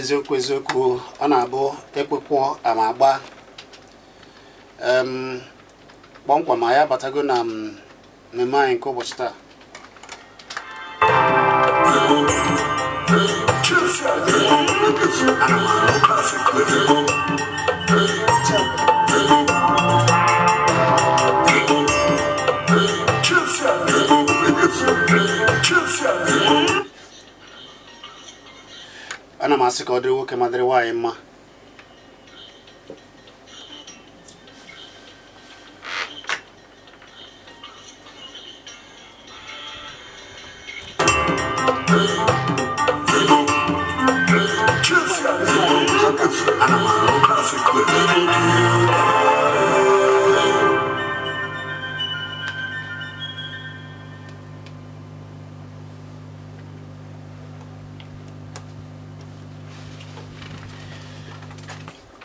N'eziokwu eziokwu, ọ na-abụ ekwe kụọ ama agbaa. Kpọmkwem anyị abatago na mmemme anyị nke ụbọchị taa. Ana m asị ka ọ dịrị nwoke ma dịrị nwaanyị mma.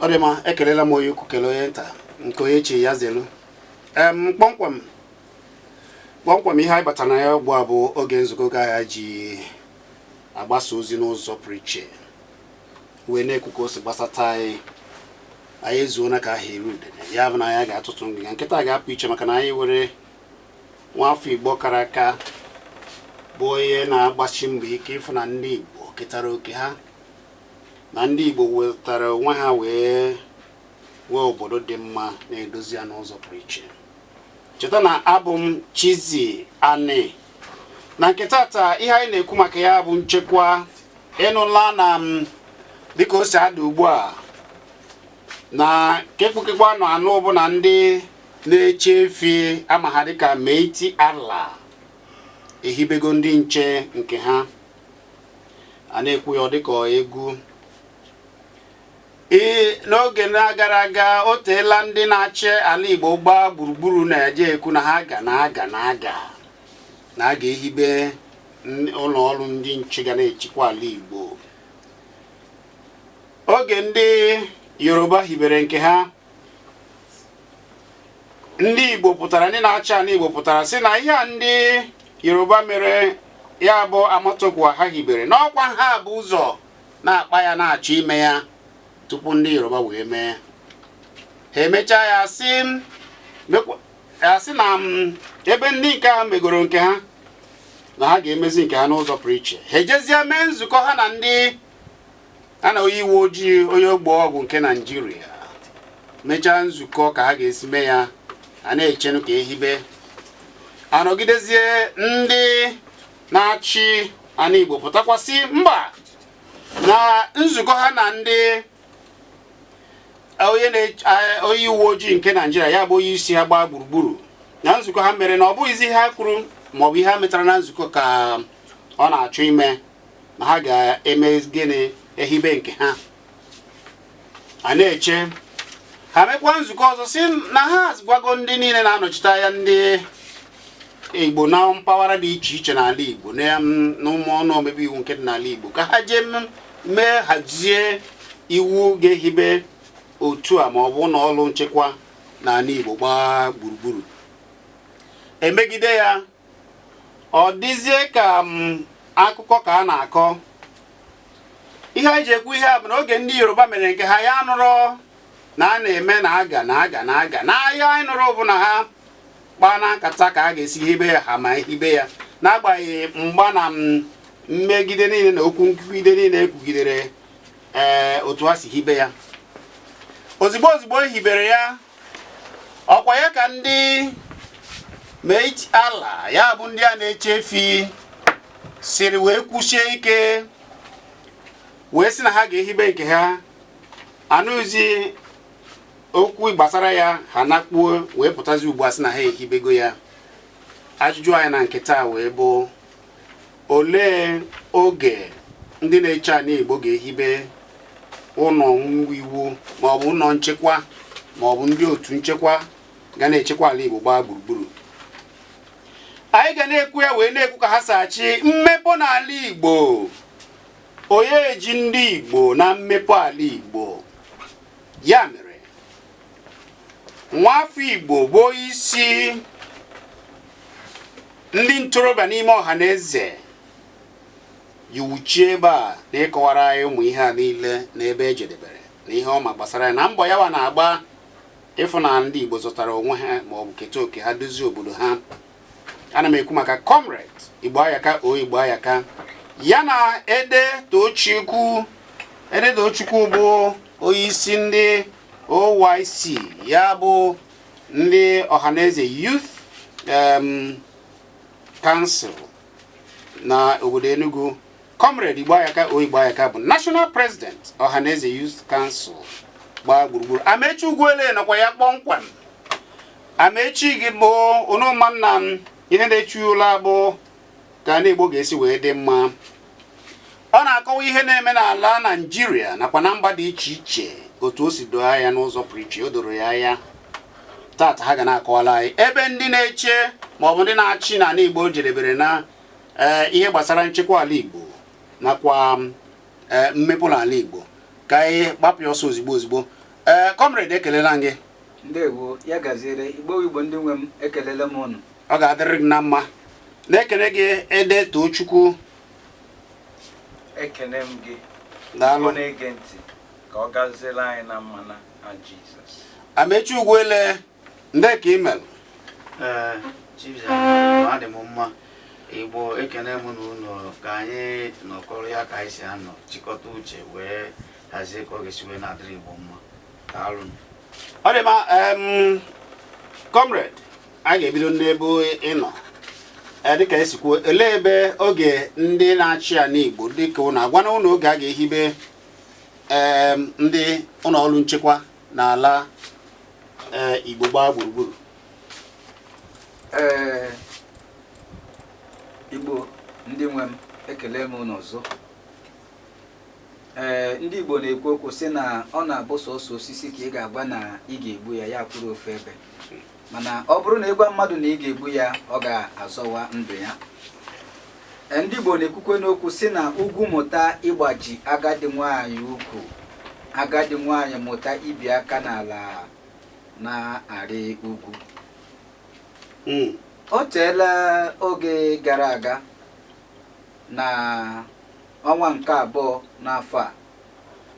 Ọ dị mma, ekelela m onye ukwu, kelee onye nta, nke onye chi ya zelu. Kpọmkwem kpọmkwem, ihe anyị batara na ya ugbu a bụ oge nzukọ oge anyị ji agbasa ozi n'ụzọ pụrụ iche wee na-ekwu ka o si gbasata anyị. Anyị ezuona ka aha eru udene, ya bụ na anyị ga-atụtụ ngịga. Nke taa ga-apụ iche maka na anyị were nwafọ Igbo kara aka, bụ onye na-agbasi mbọ ike ịfụ na ndị Igbo ketara oke ha, na ndị Igbo wetara onwe ha wee nwee obodo dị mma, na-edozi ya n'ụzọ pụrụ iche. Cheta na abụ m Chizzy Ani. Na nke tata, ihe anyị na-ekwu maka ya bụ nchekwa. Ịnụla na m dịka o si ada ugbu a na kekpukekpu anụ anụ bụ na ndị na-eche efi ama ha dịka Miyetti Allah ehibego ndị nche nke ha. A na-ekwu ya ọ dịka egwu. Ee, n'oge na-agara aga, o teela ndị na-achị ala Igbo gbaa gburugburu na-eje ekwu na ha ga na-aga na-aga na a ga-ehibe ụlọ ọrụ ndị nche ga na-echekwa ala Igbo. Oge ndị Yoruba hibere nke ha, ndị Igbo pụtara, ndị na-achị ala Igbo pụtara sị na ihe a ndị Yoruba mere, ya bụ Amotekun ha hibere, n'ọkwa ha bụ ụzọ na-akpa ya, na-achọ ime ya tupu ndị Yoruba wee mee. Ha emechaa ya sị na ebe ndị nke ha megoro nke ha, na ha ga-emezi nke ha n'ụzọ pụrụ iche. Ha ejezie mee nzukọ ha na ndị ha na onye uwe ojii, onye ogbo ọgwụ nke Naijiria, mechaa nzukọ ka ha ga-esi mee ya. A na-echenụ ka ehibe. Anọgidezie, ndị na-achị ana Igbo pụtakwasị mba na nzukọ ha na ndị onye uwe ojii nke Naijiria, ya bụ onye isi ha gbaa gburugburu, na nzukọ ha mere na ọ bụghịzi ihe ha kwuru maọbụ ihe ha metara na nzukọ ka ọ na-achọ ime, na ha ga-eme gịnị? Ehibe nke ha. A na-eche, ha mekwa nzukọ ọzọ, si na ha gwago ndị niile na-anọchite anya ndị Igbo na mpaghara dị iche iche n'ala Igbo na ụmụ ọnụ omebe iwu nke dị n'ala Igbo ka ha jee mee hazie iwu ga-ehibe otu a ma ọ bụ ụlọ ọrụ nchekwa n'ala Igbo gbaa gburugburu. Emegide ya, ọ dịzie ka akụkọ ka a na-akọ. Ihe anyị ji ekwu ihe a bụ na oge ndị Yoruba mere nke ha, ya nụrụ na a na-eme na aga na aga na aga na ahịa. Anyị nụrụ bụ na ha kpaa na nkata ka a ga-esi hibe ya, ha ma hibe ya, n'agbanyeghị mgba na mmegide niile na okwu nkwugide niile ekwugidere ee otu ha si hibe ya. Ozugbo ozugbo e hibere ya, ọkwa ya ka ndị Miyetti Allah, ya bụ ndị a na-eche efi, siri wee kwusie ike wee sị na ha ga-ehibe nke ha. Anụzi okwu gbasara ya, ha nakpuo wee pụtazi ugbu a sị na ha ehibego ya. Ajụjụ anyị na nke taa wee bụ, olee oge ndị na-eche ala Igbo ga-ehibe ụlọ iwu maọbụ ụlọ nchekwa maọbụ ndị otu nchekwa ga na-echekwa ala Igbo gbaa gburugburu? Anyị ga na-ekwu ya wee na-ekwu ka ha si achị mmepe n'ala Igbo. Onye ji ndị Igbo na mmepe ala Igbo? Ya mere, nwafọ Igbo bụ onye isi ndị ntorobịa n'ime ọha na eze. Ji wuchie ebe a na ịkọwara anyị ụmụ ihe a niile na ebe ejedebere na ihe ọma gbasara ya na mbọ ya wa na-agba ịfụ na ndị Igbo zụtara onwe ha ma ọ bụ keta oke ha dozie obodo ha. Ana m ekwu maka Comrade Igboayaka o Igboayaka ya na Ede Tochukwu. Ede Tochukwu bụ onye isi ndị OYC, ya bụ ndị Ọhaneze Youth Council na obodo Enugu. Comrade Igboayaka o Igboayaka bụ National President Ọhaneze Youth Council gbaa gburugburu. Amechi Ugwuele nọkwa ya kpọmkwem. Amechi, gị bụ onuma nna m, ihe na-echu ụla bụ ka ndị Igbo ga-esi wee dị mma. Ọ na-akọwa ihe na-eme n'ala Naijiria nakwa na mba dị iche iche otu o si doo anya n'ụzọ pụrụ iche. O doro ya anya tata ha ga na-akọwala anyị ebe ndị na-eche maọbụ ndị na-achị n'ala Igbo jedebere na ihe gbasara nchekwa ala Igbo nakwa mmepe n'ala Igbo. Ka anyị gbapụ ya ọsọ ozigbo ozigbo. Comrade, ekelela m gị. Ndewo, ya gaziere. Igbo Igbo ndị nwe m, ekelele m ụnụ. Ọ ga-adịrị gị na mma. Na-ekene gị, Ede Tochukwu. Ekene m gị. Daalụ. Ọ na-ege ntị, ka ọ gaziere anyị na mma na Jizọs. Amechi Ugwuele, ndị ka imelụ? Ee, Chief, adị m mma. Igbo, ekene m na unu ka anyị nọkọrọ ya ka anyị si anọ chịkọta uche wee hazie ka ọ ga-esi wee na-adịrị Igbo mma. Daalụ. Ọ dị mma. Comrade, a ga-ebido n'ebe ị nọ. Dịka esi kwuo, elee ebe oge ndị na-achị ala Igbo dịka ụnụ agwana ụnụ oge a ga-ehibe ndị ụlọ ọrụ nchekwa n'ala Igbo gbaa gburugburu? Ee, Igbo ndị nwe m, ekele m unu ọzọ. Ee, ndị Igbo na-ekwu okwu sị na ọ na-abụ sọsọ osisi ka ị ga-agba na ị ga-egbu ya, ya kwuru ofu ebe, mana ọ bụrụ na ịgwa mmadụ na ị ga-egbu ya, ọ ga-azọwa ndụ ya. Ee, ndị Igbo na-ekwukwe n'okwu sị na ugwu mụta ịgbaji agadi nwaanyị ukwu, agadi nwaanyị mụta ibi aka n'ala na-arị ugwu. O teela oge gara aga, na ọnwa nke abụọ n'afọ a,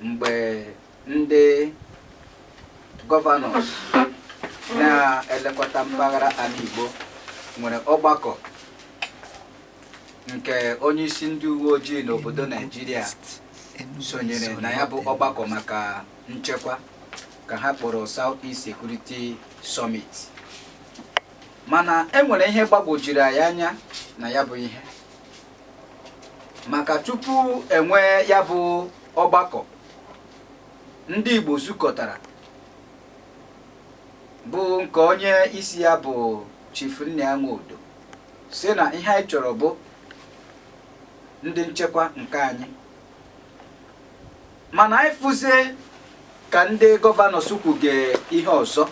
mgbe ndị governors na-elekọta mpaghara ala Igbo nwere ọgbakọ nke onye isi ndị uwe ojii n'obodo Naijiria sonyere na ya bụ ọgbakọ maka nchekwa ka ha kpọrọ South East Security Summit. Mana e nwere ihe gbagwojiri anyị anya na ya bụ ihe, maka tupu enwee ya bụ ọgbakọ, ndị Igbo zukọtara, bụ nke onye isi ya bụ Chief Nnia Nwodo, si na ihe anyị chọrọ bụ ndị nchekwa nke anyị. Mana anyị fụzie ka ndị governors kwuge ihe ọzọ,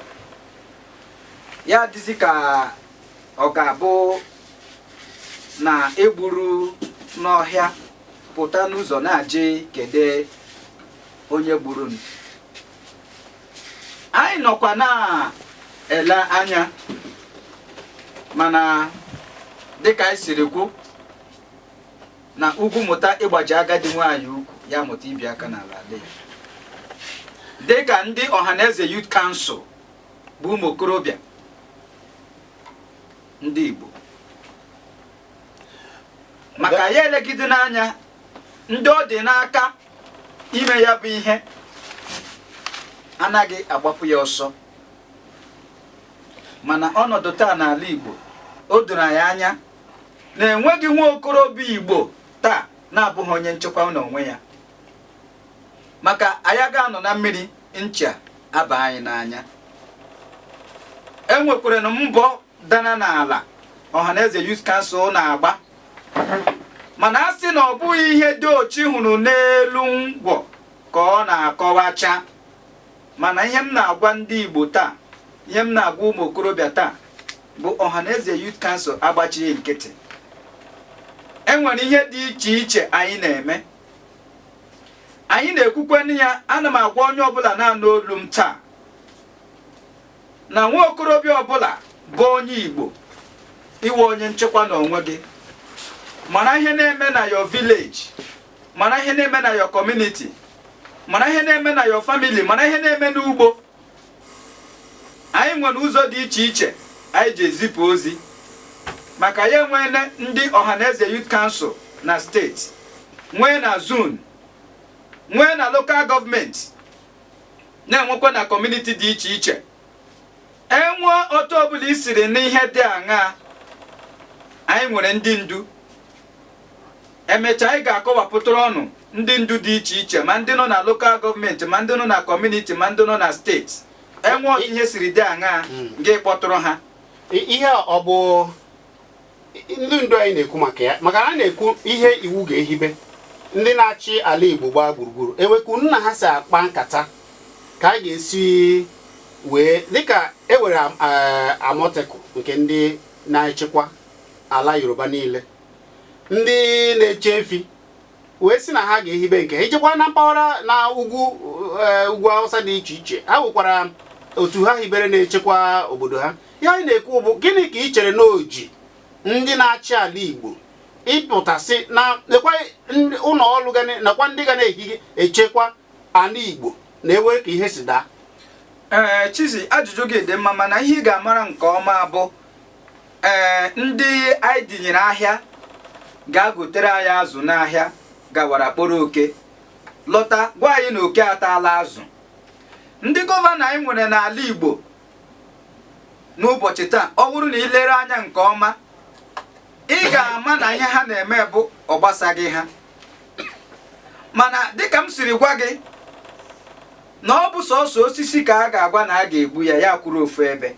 ya dịzi ka ọ ga-abụ na egburu n'ọhịa pụta n'ụzọ na-ajị kede onye gburu m. Anyị nọkwa na-ele anya, mana dịka anyị siri kwu na ugwu mụta ịgbaji agadi nwaanyị ukwu, ya mụta ibi aka n'ala ala ya. Dịka ndị Ọhaneze Youth Council bụ ụmụ okorobịa ndị Igbo, maka ya elegide n'anya ndị ọ dị n'aka ime ya bụ ihe anaghị agbapụ ya ọsọ. Mana ọnọdụ taa n'ala Igbo, o doro anyị anya na enweghị nwa okorobịa Igbo taa na-abụghị onye nchekwa n'onwe ya, maka anyị aga anọ na mmiri ncha aba anyị n'anya. E nwekwara na mbọ dana n'ala Ọhaneze Youth Council na-agba, mana a sị na ọ bụghị ihe dị ochi hụrụ n'elu ngwọ ka ọ na-akọwacha. Mana ihe m na-agwa ndị Igbo taa, ihe m na-agwa ụmụ okorobịa taa bụ Ọhaneze Youth Council agbachighị nkịtị. E nwere ihe dị iche iche anyị na-eme, anyị na-ekwukwenụ ya. Ana m agwa onye ọbụla na-anụ olu m taa na nwa okorobịa ọbụla bụ onye Igbo, iwe onye nchekwa n'onwe gị. Mara ihe na-eme na your village, mara ihe na-eme na your community, mara ihe na-eme na your family, mara ihe na-eme n'ugbo. Anyị nwere ụzọ dị iche iche anyị ji ezipụ ozi, maka ya enweela ndị Ọhaneze Youth Council na steeti, nwee na zone, nwee na local government, na-enwekwa na community dị iche iche. Enwee otu ọbụla i siri n'ihe dị aṅaa, anyị nwere ndị ndu. Emechaa, anyị ga-akọwapụtara ọnụ ndị ndu dị iche iche, ma ndị nọ na local government, ma ndị nọ na community, ma ndị nọ na steeti. Enwe otu ihe siri dị aṅaa, gị kpọtụrụ ha. Ihe a ọ bụ ndị ndu anyị na-ekwu maka ya, maka na a na-ekwu ihe iwu ga-ehibe ndị na-achị ala Igbo gbaa gburugburu, ewekwu nna ha si akpa nkata ka a ga-esi wee dịka e were Amotekun nke ndị na-echekwa ala Yoruba niile, ndị na-eche efi, wee sị na ha ga-ehibe nke ha ijekwa na mpaghara na ugwu Hausa dị iche iche. Ha nwekwara otu ha hibere na-echekwa obodo ha. Ihe anyị na-ekwu bụ, gịnị ka ị chere na oji ndị na-achị ala Igbo ịpụtasị na lekwa ụlọ ọrụ ga nakwa ndị ga na-ehi echekwa ala Igbo na-ewere ka ihe si daa? Ee, Chizi, ajụjụ gị dị mma, mana ihe ị ga-amara nke ọma bụ, ee, ndị anyị dinyere ahịa ga-agotere anyị azụ n'ahịa gawara kpọrọ oke lọta gwa anyị na oke ataala azụ. Ndị gọvanọ anyị nwere n'ala Igbo n'ụbọchị taa, ọ bụrụ na ilere anya nke ọma, ị ga-ama na ihe ha na-eme bụ ọ gbasaghị ha. Mana dịka m siri gwa gị na ọ bụ sọsọ osisi ka a ga-agwa na a ga-egbu ya, ya kwuru ofu ebe,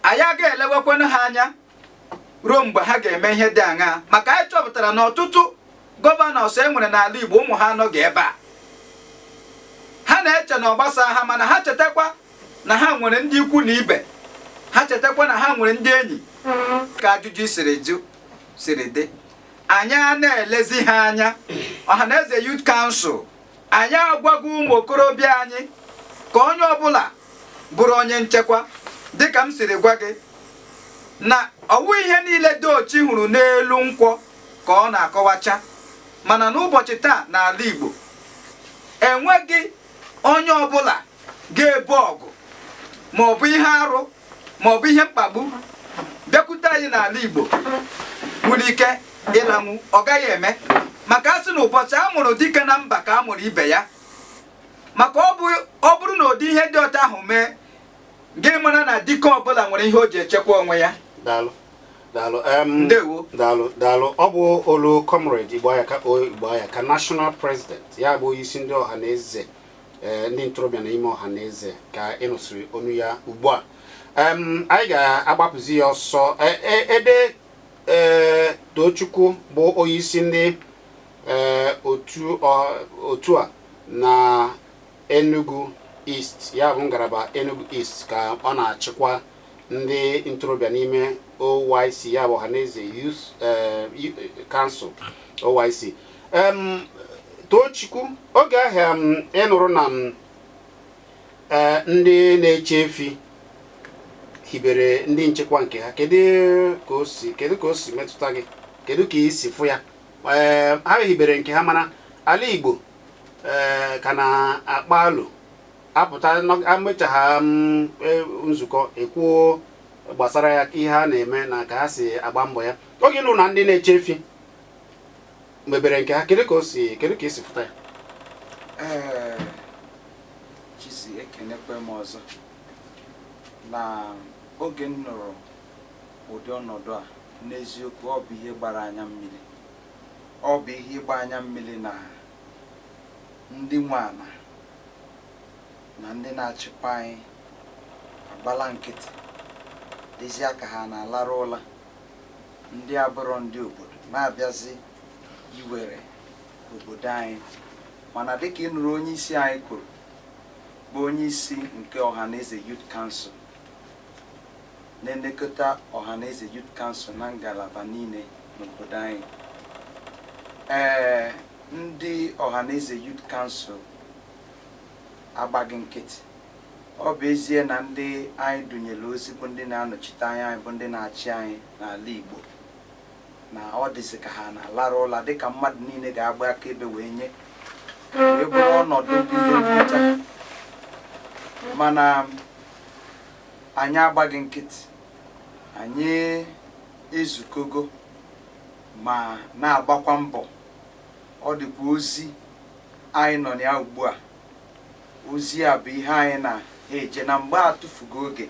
anyị agaghị elewekwana ha anya ruo mgbe ha ga-eme ihe dị aṅaa, maka anyị chọpụtara na ọtụtụ governors e nwere n'ala Igbo, ụmụ ha anọghị ebe a. Ha na-eche na ọ gbasa ha, mana ha chetakwa na ha nwere ndị ikwu na ibe ha, chetakwa na ha nwere ndị enyi. Ka ajụjụ siri jụ siri dị, anyị a na-elezi ha anya. Ọhaneze Youth Council, anyị agwago ụmụ okorobịa anyị ka onye ọbụla bụrụ onye nchekwa. Dịka m siri gwa gị na ọwụ ihe niile dochi hụrụ n'elu nkwọ ka ọ na-akọwacha, mana n'ụbọchị taa n'ala Igbo, enweghị onye ọbụla ga-ebu ọgụ ma ọ bụ ihe arụ ma ọ bụ ihe mkpagbu bịakwute anyị n'ala Igbo nwere ike ịlanwụ. Ọ gaghị eme, maka a sị na ụbọchị a mụrụ dike na mba ka a mụrụ ibe ya. Maka ọ bụrụ na ụdị ihe dị ọta ahụ mee, gị mara na dike ọbụla nwere ihe o ji echekwa onwe ya. Daalụ, daalụ. Ndewo. Daalụ, daalụ. Ọ bụ olu Comrade Igboayaka O Igboayaka, National President, ya bụ onye isi ndị ọha na eze, ndị ntorobịa n'ime ọha na eze, ka ị nụsịrị onu ya ugbu a. Anyị ga-agbapụzi ya ọsọ. Ede Tochukwu bụ onye isi ndị otu a na Enugu East, ya bụ ngalaba Enugu East ka ọ na-achịkwa ndị ntorobịa n'ime OYC, ya bụ Ọhaneze Youth Council, OYC. Tochukwu, oge ahụ ị nụrụ na ndị na-eche efi hibere ndị nchekwa nke ha, kedu ka o si metụta gị? Kedu ka ị si fụ ya? Ee, ha hibere nke ha, mana ala Igbo ka na-akpa alụ apụta amechagha nzukọ ekwuo gbasara ya, ihe ha na-eme na ka ha si agba mbọ ya. Oge nụ na ndị na-eche efi mebere nke ha, kedu ka esi fụta ya? Ee, Chizi, ekenekwe m ọzọ. Na oge m nụrụ ụdị ọnọdụ a, n'eziokwu, ọ bụ ihe gbara anya mmiri. Ọ bụ ihe ịgba anya mmiri na ndị nwe ala na ndị na-achịkwa anyị agbala nkịtị, dịzịa ka ha na-alarụ ụla. Ndị abụrọ ndị obodo na-abịazi iwere obodo anyị. Mana dịka ị nụrụ onye isi anyị kwuru, bụ onye isi nke Ọhaneze Youth Council, na-elekọta Ọhaneze Youth Council na ngalaba niile n'obodo anyị, ee, ndị Ọhaneze Youth Council agbaghị nkịtị. Ọ bụ ezie na ndị anyị dunyere ozi bụ ndị na-anọchite anya anyị, bụ ndị na-achị anyị n'ala Igbo. Na ọ dịzị ka ha na-alara ụla, dịka mmadụ niile ga-agba akaebe wee nye, wee bụrụ ọnọdụ bụ ihe mwute. Mana anyị agbaghị nkịtị, anyị ezukogo ma na-agbakwa mbọ. Ọ dịkwa ozi anyị nọ na ya ugbu a. Ozi a bụ ihe anyị na-eje na mgbe a tụfugo oge,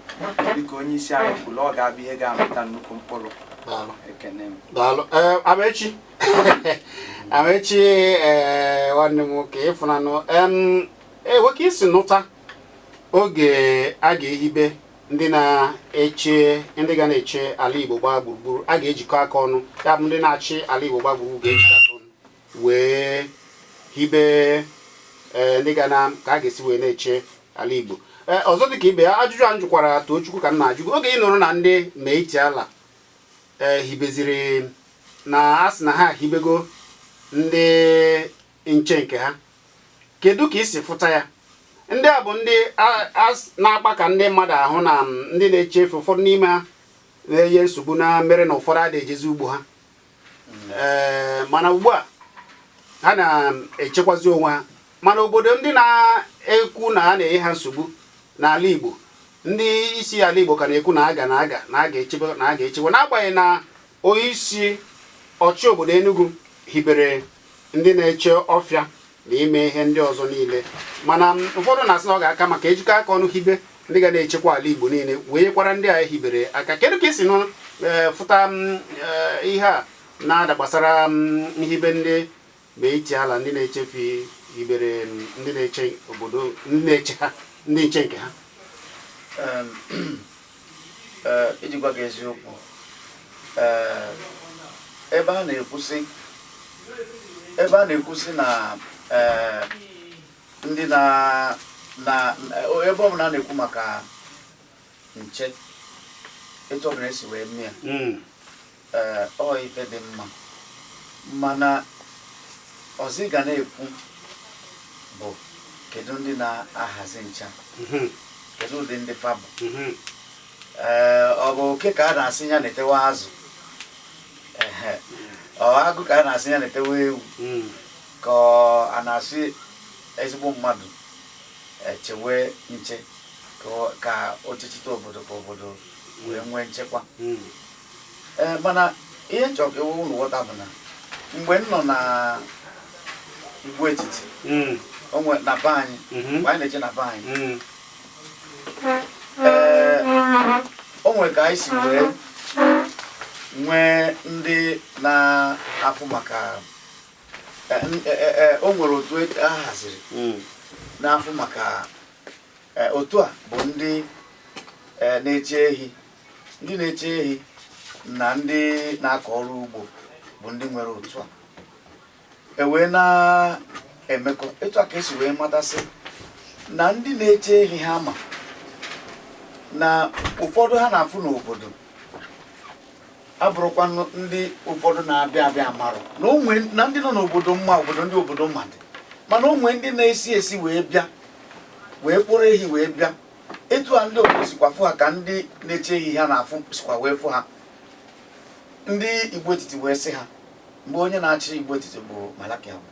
dịka onye isi anyị kwuru, ọ ga-abụ ihe ga-amịta nnukwu mkpụrụ. Daalụ. Ekene m. Daalụ. Ee, Amechi, Amechi, ee, nwanne m nwoke, ịfụnanụ em ee nwoke isi nụta oge a ga-ehibe ndị na-eche, ndị ga na-eche ala Igbo gbaa gburugburu, a ga-ejikọ aka ọnụ, ya bụ ndị na-achị ala Igbo gbaa gburugburu ga-ejikọ aka ọnụ wee hibe, ee, ndị ga na ka a ga-esi wee na-eche ala Igbo. Ee, ọzọ dịka ibe ya, ajụjụ a m jụkwara Tochukwu ka m na-ajụ oge ị nụrụ na ndị Miyetti Allah, ee, hibeziri na a sị na ha hibego ndị nche nke ha, kedu ka isi fụta ya? Ndị a bụ ndị na-akpa ka ndị mmadụ ahụ na ndị na-eche efe, ụfọdụ n'ime ha na-enye nsogbu na mere na ụfọdụ adịghị ejezi ugbo ha, ee, mana ugbu a ha na-echekwazi onwe ha. Mana obodo ndị na-ekwu na ha na-enye ha nsogbu n'ala Igbo, ndị isi ala Igbo ka na-ekwu na aga na aga na aga echebe na aga echekwa, n'agbanyeghị na onye isi ọchị obodo Enugu hibere ndị na-eche ọfịa na ime ihe ndị ọzọ niile. Mana ụfọdụ na-asị na ọ ga-aka maka ejikọ aka ọnụ hibe ndị ga na-echekwa ala Igbo niile, wee nyekwara ndị a hibere aka. Kedu ka isi nụ, ee, fụta ihe a na-ada gbasara nhibe ndị Miyetti Allah, ndị na-echefu hibere ndị na-eche obodo, ndị na-eche ha, ndị nche nke ha? Iji gwa gị eziokwu, ebe a na-ekwusị na ndị na na ebe ọbụla a na-ekwu maka nche, etu ọbụla esi wee mee ya, ee, ọ ife dị mma. Mana ọzọ ị ga na-ekwu bụ, kedu ndị na-ahazi ncha? Kedu ụdị ndị fa bụ? Ee, ọ bụ oke ka a na-asị ya na-etewe azụ? Ehe, ọ agụ ka a na-asị ya na-etewe ewu? Ka ọ a na-asị ezigbo mmadụ echewe nche ka o chechite obodo, ka obodo wee nwee nchekwa? Ee, mana ihe m chọrọ ka ewu unu ghọta bụ na mgbe m nọ na Igbo Etiti, onwe na be anyị, mgbe anyị na-eche na be anyị, ee, o nwere ka anyị si wee nwee ndị na-afụ maka o nwere otu a haziri na-afụ maka otu a bụ ndị na-eche ehi, ndị na-eche ehi na ndị na-akọ ọrụ ugbo, bụ ndị nwere otu a e wee na-emekọ. Etu a ka esi wee matasị na ndị na-eche ehi ha ma na ụfọdụ ha na-afụ n'obodo abụrụkwanụ ndị ụfọdụ na-abịa abịa amarụ na onwe na ndị nọ n'obodo mma, obodo ndị obodo mma dị, mana onwe ndị na-esi esi wee bịa, wee kpụrụ ehi wee bịa. Etu a ndị obodo sikwa fụ ha ka ndị na-eche ehi ha na-afụ sikwa wee fụ ha. Ndị Igbo Etiti wee sị ha, mgbe onye na-achị Igbo Etiti bụ Malaki Abụ,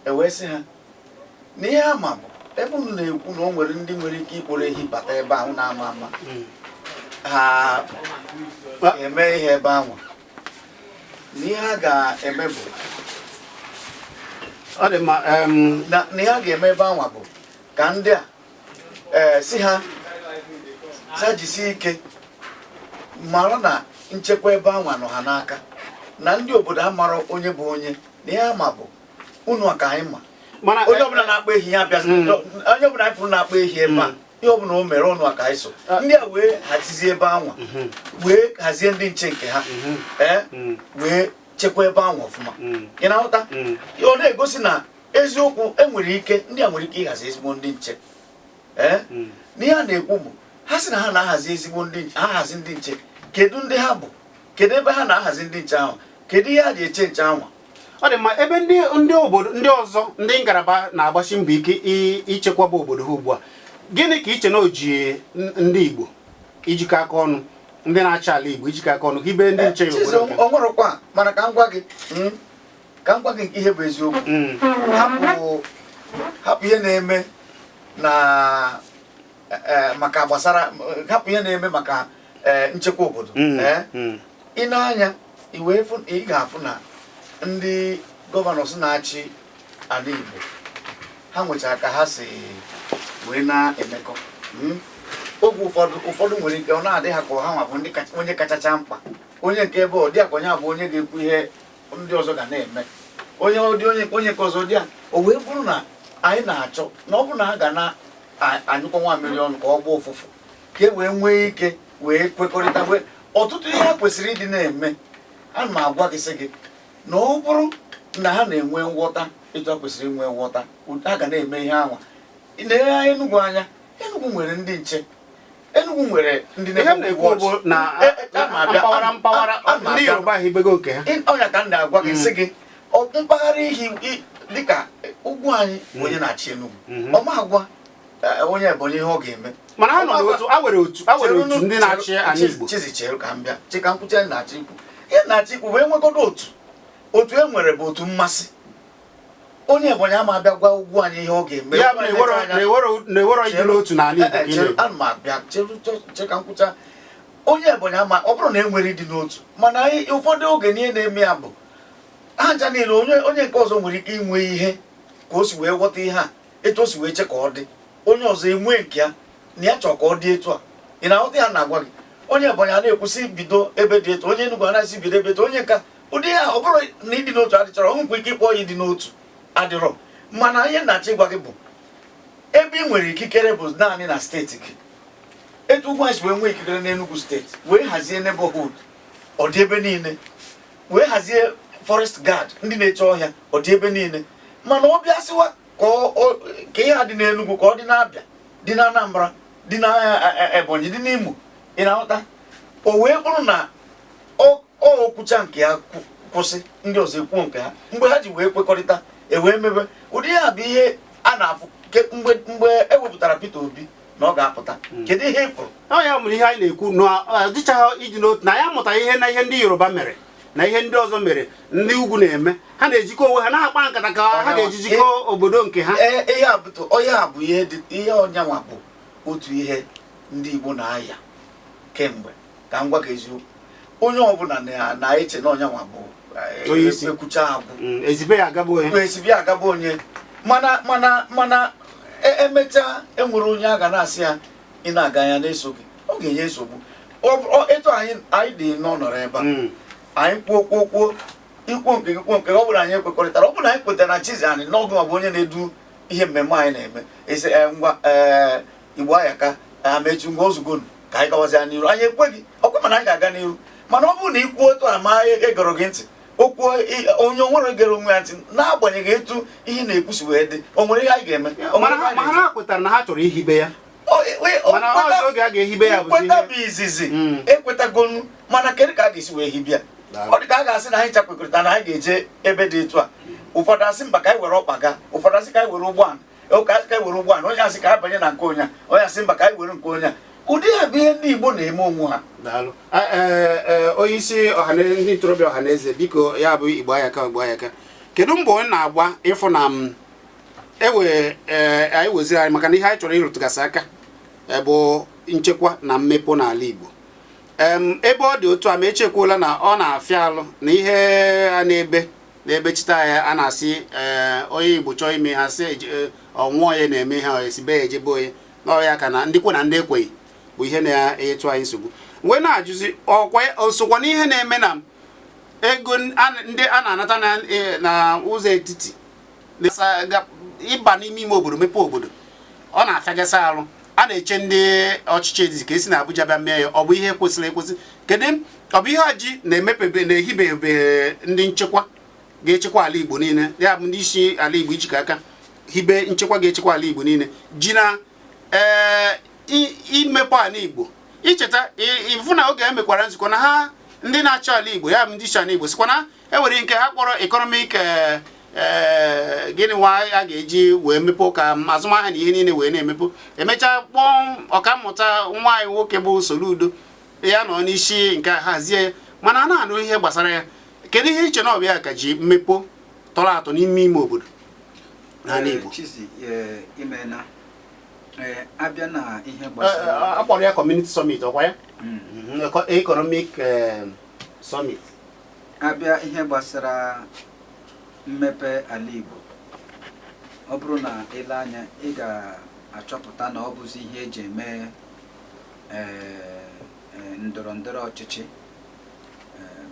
e wee sị ha na ihe ama bụ ebe unu na-ekwu na o nwere ndị nwere ike ịkpọrọ ehi bata ebe ahụ na-ama ama ha eme ihe ebe ahụ, na ihe a ga-eme bụ Ọ dị mma. Na ihe a ga-eme ebe ahụ bụ ka ndị a, ee, si ha sajisie ike mara na nchekwa ebe ahụ nọ ha n'aka, na ndị obodo amara onye bụ onye, na ihe ama bụ unu ka anyị ma. Mana onye ọbụla na-akpa ehi ya bịa, onye ọbụla anyị fụrụ na-akpa ehi ebe a, ihe ọbụla o mere ọnụ ka anyị so. Ndị a wee hazizie ebe anwa, wee hazie ndị nche nke ha, ee, wee chekwa ebe ahụ ọfụma. Ị na-aghọta? Ọ na-egosi na eziokwu enwere ike, ndị a nwere ike ịhazi ezigbo ndị nche. Ee, n'ihe a na-ekwu bụ ha sị na ha na-ahazi ezigbo ndị nche, ha hazi ndị nche, kedu ndị ha bụ? Kedu ebe ha na-ahazi ndị nche ahụ? Kedu ihe ha ji eche nche ahụ? Ọ dị mma. Ebe ndị obodo ndị ọzọ, ndị ngalaba na-agbasi mbọ ike ichekwaba obodo ha ugbu a, gịnị ka iche na o ji ndị Igbo ijikọ aka ọnụ Ndị na-achị ala Igbo ijikọ aka ọnụ hibe ndị nche Chizi, obodo nke o nwerọkwa, mana ka m gwa gị, ka m gwa gị ihe bụ eziokwu. Hapụ hapụ ihe na-eme na maka gbasara, hapụ ihe na-eme maka nchekwa obodo. Ị na-anya i wee fụ, ị ga-afụ na ndị governors na-achị ala Igbo, ha nwechara ka ha si wee na-emekọ. Oge ụfọdụ, ụfọdụ nwere ike ọ na-adị ha ka ha nwa bụ ndị onye kachacha mkpa, onye nke ebe ọ dị ka onye a bụ onye ga-ekwu ihe ndị ọzọ ga na-eme, onye ọ dị onye nke ọzọ dị ya. O wee bụrụ na anyị na-achọ na ọ bụrụ na ha ga na-anyụkọ nwa mmiri ọnụ ka ọ gbaa ụfụfụ, ka e wee nwee ike wee kwekọrịta wee ọtụtụ ihe ha kwesịrị ịdị na-eme. Ana m agwa gị, sị gị na ọ bụrụ na ha na-enwe nghọta etu ha kwesịrị inwe nghọta, ha ga na-eme ihe anwa. Na Enugu anya, Enugu nwere ndị nche, Enugu nwere ndị Ihe m na-ekwu bụ na mpaghara mpaghara ndị Yoruba hibego nke ha. Ọnya ka m na-agwa gị, sị gị mpaghara ihe dịka ugwu anyị bụ onye na-achị Enugu, ọ ma agwa onye Ebonyi ihe ọ ga-eme. Mana ha nọ n'otu, a were otu, a were otu ndị na-achị ala Igbo. Chizi, chere ka m bịa, chika nkwụcha na-achị ikwu. Ihe na-achị ikwu bụ enwegodo otu otu e nwere bụ otu mmasị. Onye Ebonyi ama abịa gwa ugwu anyị ihe ọ ga-eme. Ya bụ na ewero ịdị n'otu n'ala Igbo ka ị na-ekwu. Ana m abịa, chere ka nkwụcha. Onye Ebonyi ama, ọ bụrụ na e nwere ịdị n'otu, mana anyị ụfọdụ oge n'ihe na-eme ya bụ ha ncha niile, onye nke ọzọ nwere ike inwe ihe ka o si wee ghọta ihe a, etu o si wee che ka ọ dị, onye ọzọ enwee nke ya na ya chọrọ ka ọ dị etu a. Ị na-aghọta ya na-agwa gị? Onye Ebonyi a na-ekwusị bido ebe dị etu, onye Enugu anaghị bido ebe etu, onye nka ụdị ya. Ọ bụrụ na ịdị n'otu adịchọrọ, ọ nwekwa ike ịkpọ ya ịdị n'otu adịrọ. Mana ihe na-achọ ịgwa gị bụ ebe ị nwere ikikere bụ naanị na steeti gị. Etu ugwu anyị si wee nwee ikikere n'Enugu steeti wee hazie neighborhood, ọ dị ebe niile, wee hazie forest guard, ndị na-eche ọhịa, ọ dị ebe niile. Mana ọ bịa sịwa ka ihe a dị n'Enugu ka ọ dị n'Abịa, dị na Anambra, dị na Ebonyi, dị n'Imo, ị na-aghọta? O wee bụrụ na ọ okwucha nke ya kwụsị, ndị ọzọ ekwuo nke ha. Mgbe ha ji wee kwekọrịta, e wee mebe ụdị ya bụ ihe a na-afụ mgbe e wepụtara Peter Obi na ọ ga-apụta. Kedu ihe ị fụrụ? Ọ ya mere ihe anyị na-ekwu na ọ dịchaghị ịdị n'otu, na ya amụtaghị ihe na ihe ndị Yoruba mere na ihe ndị ọzọ mere, ndị ugwu na-eme. Ha na-ejikọ onwe ha, na-akpa nkata ka ha ga-eji jikọ obodo nke ha. Ee, ihe a bụ ihe a bụ ihe dị ihe ọnyanwa bụ otu ihe ndị Igbo na-aya kemgbe. Ka m gwa gị eziokwu, onye ọbụla na-eche na ọnyanwa bụ Onye isi. ekwucha agwụ. Ezibe ya agaba onye. Esibi agaba onye, mana emechaa, enwere onye a ga na-asị ya ị na-aga ya na-eso gị, ọ ga-enye nsogbu. Etu anyị dị n'ọnọrọ ebe a, anyị kwuo kwuo kwuo, ikwuo nke gị, kwuo nke gị, ọ bụrụ anyị ekwekọrịtara, ọ bụrụ na anyị kwetara na Chizi anyị n'ọgụ ma bụ onye na-edu ihe mmemme anyị na-eme, esi ngwa, ee, Igbo ayaka amechi, ngwa, ozugonu ka anyị gawazịa n'iru. Anyị ekweghị ọkwe, mana anyị ga-aga n'iru. Mana ọ bụrụ na ikwuo otu a ma egọrọ gị ntị, okwu onye o nwere gere onwe ya ntị, n'agbanyeghị etu ihe na-ekwusi wee dị, o nwere ihe anyị ga-eme. O nwere Mana ihe ha anyị ma na-eche. ha kwetara na ha chọrọ ihibe ya. Mana ọzọ oge a ga-ehibe ya bụzi Nkweta ihe bụ izizi. Ekwetagonu, mana kedu ka a ga-esi wee hibia? Ọ dị ka a ga-asị na anyị chakwekọrịta na anyị ga-eje ebe dị etu a, ụfọdụ asị mba, ka anyị were ọkpa gaa, ụfọdụ asị ka anyị were ụgbọala, ụka asị ka anyị were ụgbọala, onye asị ka anyị banye na nke onye a, onye asị mba, ka anyị were nke onye a. Ụdị ha bụ ihe ndị Igbo na-eme onwe ha. Daalụ. Onye isi ọhaneze, ndị ntorobịa Ọhaneze, biko, ya bụ Igbo Ayaka, Igbo Ayaka, kedu mbọ ị na-agba ịfụ na m ewe anyị weziri anyị, maka na ihe anyị chọrọ ịrụtụgasị aka bụ nchekwa na mmepe n'ala Igbo? Ebe ọ dị otu a, ma echekwuola na ọ na-afịa alụ na ihe a na-ebe na-ebechite ya, a na-asị ee, onye Igbo chọọ ime ha sị ọnwụọ ya na-eme ha esibe ya ejebe onye n'ọya ka na ndị kwe na ndị ekweghị bụ ihe na-enyetụ anyị nsogbu. Wee na-ajụzi, ọkwa osokwa n'ihe na-eme na ego ndị a na-anata na ụzọ etiti ịba n'ime ime obodo mepee obodo, ọ na-afịagasị arụ. A na-eche ndị ọchịchị etiti ka esi na Abuja bịa mee ya. Ọ bụ ihe kwesịrị ekwesị? Kedu ọ bụ ihe ọjị na-emepebe na-ehibebe ndị nchekwa ga-echekwa ala Igbo niile, ya bụ ndị isi ala Igbo ijikọ aka hibe nchekwa ga-echekwa ala Igbo niile, ji na ee imepe ala Igbo? Icheta ịfụ na oge emekwara nzukọ na ha ndị na-achị ala Igbo, ya bụ ndị isi ala Igbo, sikwa na enwere nke ha kpọrọ economic ee gịnị nwa a ga-eji wee mepe ka azụmahịa na ihe niile wee na-emepe. Emechaa kpọọ ọkammụta nwaanyị nwoke bụ Soludo. Ya nọ n'isi nke a hazie ya, mana a na-anụ ihe gbasara ya. Kedu ihe iche na ọ bụ ya ka ji mmepe tọrọ atọ n'ime ime obodo n'ala Igbo? Chizi, imena abịa na ihe gbasara A kpọrọ ya community summit, ọkwa ya? Economic summit. Abịa ihe gbasara mmepe ala Igbo, ọ bụrụ na ile anya, ị ga-achọpụta na ọ bụzi ihe eji eme ndọrọ ndọrọ ọchịchị,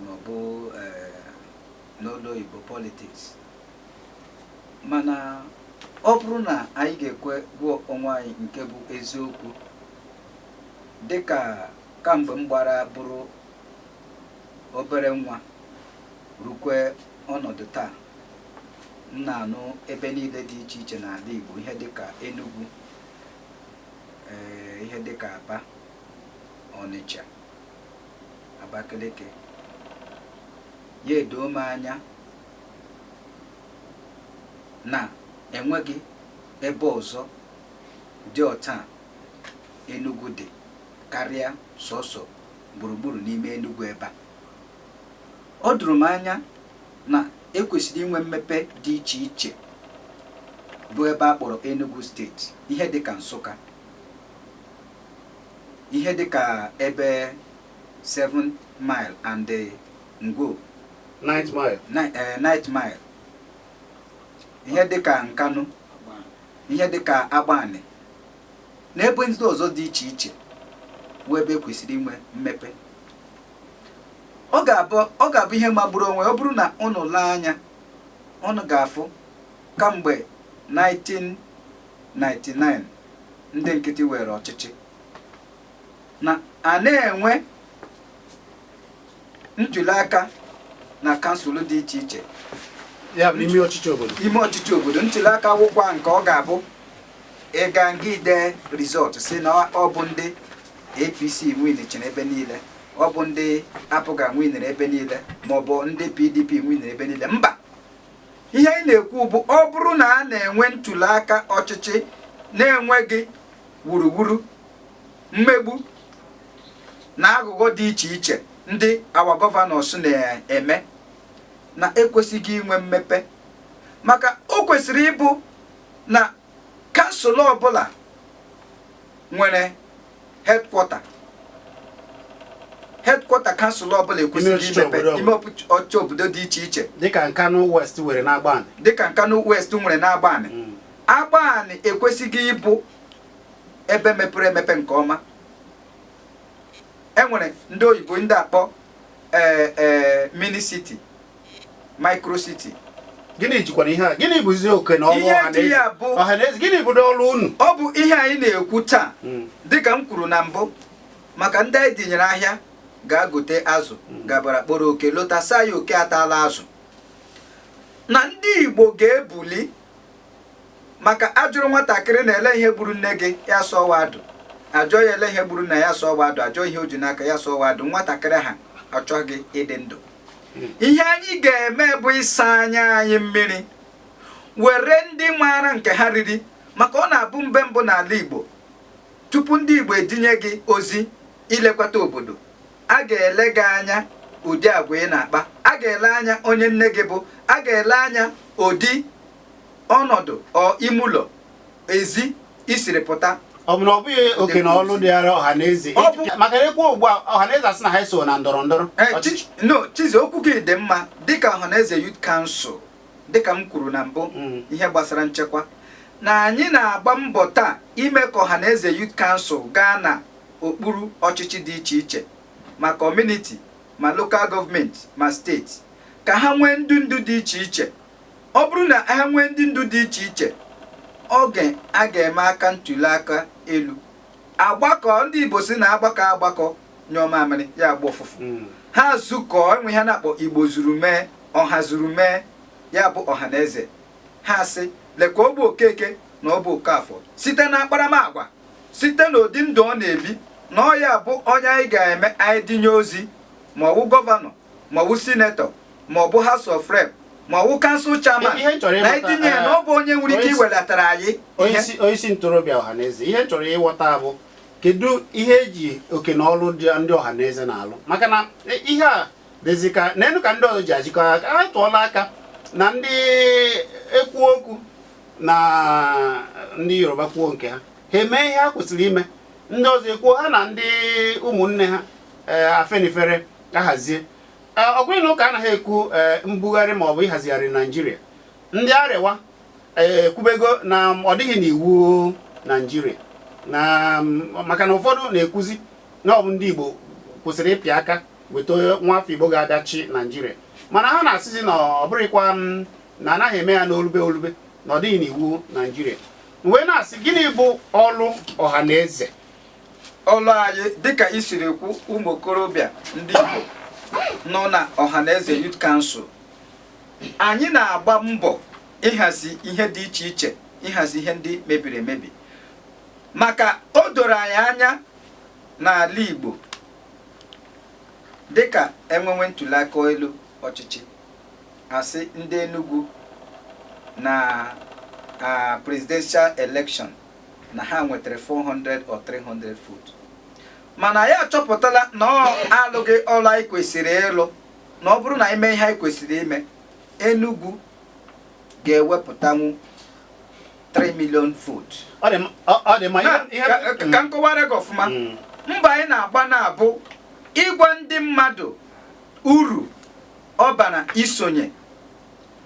ma ọ bụ n'ụlọ oyibo politics. Mana ọ bụrụ na anyị ga-ekwe gwuo onwe anyị nke bụ eziokwu, dịka kamgbe m gbara bụrụ obere nwa rukwe ọnọdụ taa, m na-anụ ebe niile dị iche iche n'ala Igbo, ihe dịka Enugu, ihe dịka Aba, Ọnịcha, Abakaliki, ya edoo m anya na enweghị ebe ọzọ dị ọta Enugu dị karịa sọsọ gburugburu n'ime Enugu ebe a. Ọ dụrụ m anya na ekwesịrị inwe mmepe dị iche iche bụ ebe a kpọrọ Enugu steeti, ihe dịka Nsụka, ihe dịka ebe 7 Mile and Ngwo. Ninth Mile. 9 Mile, ihe dịka Nkanụ, ihe dịka Agbani na ebe ndị ọzọ dị iche iche bụ ebe ekwesịrị inwe mmepe. Ọ ga-abụ ihe magburu onwe ọ bụrụ na unu lee anya, unu ga-afụ kamgbe 1999 ndị nkịtị were ọchịchị na a na-enwe ntuli aka na kansụl dị iche iche. Ya bụ n'ime ọchịchị obodo. Ime ọchịchị obodo, ntuli aka wụkwa nke ọ ga-abụ ịga nga ide result si na ọ bụ ndị APC win ebe niile, ọ bụ ndị APGA winere ebe niile, ma ọ bụ ndị PDP winere ebe niile. Mba, ihe anyị na-ekwu bụ ọ bụrụ na a na-enwe ntuli aka ọchịchị na-enweghị wuruwuru, mmegbu na aghụghọ dị iche iche ndị our governors na-eme, na ekwesịghị inwe mmepe, maka o kwesịrị ịbụ na kansụl ọbụla nwere headquarter. Headquarter kansụl ọbụla ekwesịghị ọchịchị imepe obodo ọbụla. Ime ọchịchị obodo dị iche iche. Dịka Nkanu West were n'Agbani. Dịka Nkanu West nwere n'Agbani. Agbani ekwesịghị ịbụ ebe mepere emepe nke ọma. E nwere ndị oyibo ndị akpọ ee mini city, micro city. Gịnị jikwara ihe a? Gịnị bụzi oke na ọrụ Ihe dị ọhaneze? ya bụ- Ọhaneze, gịnị bụ ọrụ unu? Ọ bụ ihe anyị na-ekwu taa. Dịka m kwuru na mbụ, maka ndị anyị tinyere ahịa ga-agote azụ, gabara kpọrọ oke lota, saa ya, oke ataala azụ. Na ndị Igbo ga-ebuli maka ajụrụ nwatakịrị na-ele ihe gburu nne gị, ya sọwa adụ. Ajọ ya ele ihe gburu nna ya, sọwa adụ. Ajọ ihe o ji n'aka ya, sọwa adụ. Nwatakịrị ha achọghị ịdị ndụ. Ihe anyị ga-eme bụ ịsa anya anyị mmiri, were ndị maara nke ha riri, maka ọ na-abụ mgbe mbụ n'ala Igbo, tupu ndị Igbo edinye gị ozi ilekwata obodo, a ga-ele gị anya ụdị agwa ị na-akpa, a ga-ele anya onye nne gị bụ, a ga-ele anya ụdị ọnọdụ ọ ime ụlọ ezi isiri pụta. Ọ bụ na ọ bụghị oke na ọrụ dịara ọhaneze? Maka na ekwu ugbu a, ọhaneze asị na ha so na ndọrọ ndọrọ ọchịchị. No, Chizi, okwu gị dị mma. Dịka Ọhaneze Youth Council, dịka m kwuru na mbụ, ihe gbasara nchekwa na anyị na-agba mbọ taa ime ka Ọhaneze Youth Council gaa na okpuru ọchịchị dị iche iche, ma community, ma local gọọmenti, ma steeti, ka ha nwee ndu ndu dị iche iche. Ọ bụrụ na ha nwee ndị ndu dị iche iche, oge a ga-eme aka ntuli aka elu, agbakọ ndị Igbo si na agbakọ agbakọ nyụọ mamịrị ya agba ụfụfụ. Ha zukọọ, enwe ihe na-akpọ Igbo zuru mee, ọha zuru mee, ya bụ ọha na eze. Ha sị lekwa ogbe Okeke na ọbụ Okafọ, site na akparamagwa, site n'ụdị ndụ ọ na-ebi, na ọ ya bụ onye anyị ga-eme anyị dinye ozi, ma ọ bụ gọvanọ, ma ọ bụ senator, ma ọ bụ House of Rep, ma ọ bụ council chairman, Ihe m chọrọ na ịghọta, itinye ya na ọ bụ onye nwere ike iwelatara anyị ihe. Onyeisi ntorobịa ọhaneze, ihe m chọrọ ịghọta bụ Kedu ihe eji oke na ọrụ ndị ọha na eze na-alụ? Maka na ihe a dịzi ka n'elu ka ndị ọzọ ji ajikọ aka, ha tụọla aka na ndị ekwu okwu na ndị Yoruba kwuo nke ha, ha eme ihe ha kwesịrị ime, ndị ọzọ ekwuo ha na ndị ụmụnne ha, ee, Afenifere ahazie. Ọ bụghị na ụka anaghị ekwu mbugharị maọbụ ịhazigharị Naijiria. Ndị Arịwa ekwubego na ọ dịghị n'iwu Naijiria na maka na ụfọdụ na-ekwuzi na ọ bụ ndị Igbo kwụsịrị ịpị aka weta nwa afọ Igbo ga-abịa chi Naijiria, mana ha na-asịzi na ọ bụrịkwa na anaghị eme ya n'olube olube, na ọ dịghị n'iwu Naijiria. Wee na-asị, gịnị bụ ọrụ ọha na eze? Ọlụ anyị, dịka i siri kwu, ụmụ okorobịa ndị Igbo nọ na Ọhaneze Youth Council, anyị na-agba mbọ ịhazi ihe dị iche iche, ịhazi ihe ndị mebiri emebi, maka o doro anyị anya n'ala Igbo, dịka enwenwe ntụliaka elu ọchịchị, asị ndị Enugu na presidential election na ha nwetara 400 or 300 vote, mana ya achọpụtala na ọ alụghị ọlụ anyị kwesịrị ịlụ, na ọ bụrụ na anyị mee ihe anyị kwesịrị ime, Enugu ga-ewepụtanwu 3 million vote. Ọ dị mma. Ka m kọwara gị ọfụma. Mbọ anyị na-agba na-abụ ịgwa ndị mmadụ uru ọ bara isonye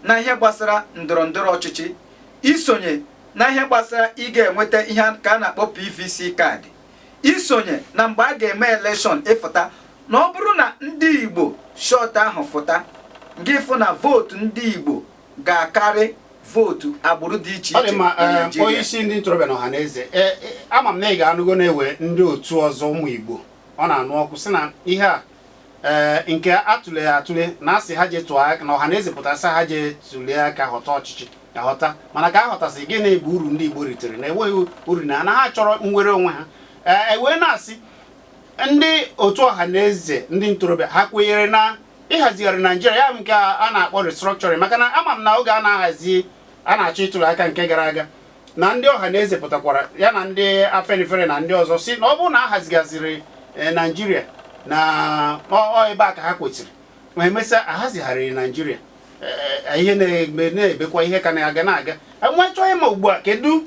na ihe gbasara ndọrọ ndọrọ ọchịchị, isonye na ihe gbasara ị ga-enweta ihe ka a na-akpọ PVC kaadị, isonye na mgbe a ga-eme election ịfụta, na ọ bụrụ na ndị Igbo shọt ahụ fụta, gị fụ na vootu ndị Igbo ga-akarị vootu agbụrụ dị iche Ọ dị iche mma. na Naịjirịa. Onye isi ndị ntorobịa na ọha na eze, ama m na ị ga-anụgo na-ewe ndị otu ọzọ ụmụ Igbo ọ na-anụ ọkụ sị na ihe a, nke atụle atụle na asị ha jee tụọ aka na ọha na eze pụtara sị ha jee tụlee aka ghọta ọchịchị aghọta, mana ka a ghọtasị, gịnị bụ uru ndị Igbo ritere na enweghị uru na ha chọrọ nnwere onwe ha? Ee, wee na-asị ndị otu ọha na eze ndị ntorobịa, ha kwenyere na ịhazigharị Naijiria, ya bụ nke a na-akpọ restructuring? Maka na ama m na oge a na-ahazi, a na-achọ ịtụrụ aka nke gara aga, na ndị ọha na eze pụtakwara ya na ndị Afenifere na ndị ọzọ si na ọ bụrụ na a hazigaziri Naijiria na ọ ebe a ka ha kwesịrị, ma emesịa ahazigharịrị Naijiria, ihe na-eme na-ebekwa ihe ka na-aga na-aga. Nwa chọọ ịma ugbu a, kedu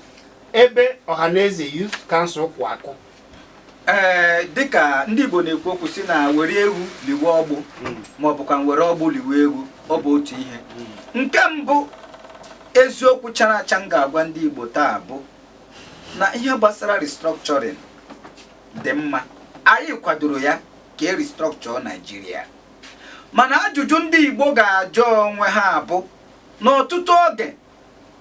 ebe ọha na eze Youth Council kwụ akụ? Ee, dịka ndị Igbo na-ekwu okwu si na were ewu liwe ọgbụ, ma ọ bụkwa were ọgbụ liwe ewu, ọ bụ otu ihe. Nke mbụ, eziokwu chara acha m ga-agwa ndị Igbo taa bụ na ihe gbasara restructuring dị mma, anyị kwadoro ya ka e restructure Naijiria, mana ajụjụ ndị Igbo ga-ajụ onwe ha bụ, n'ọtụtụ oge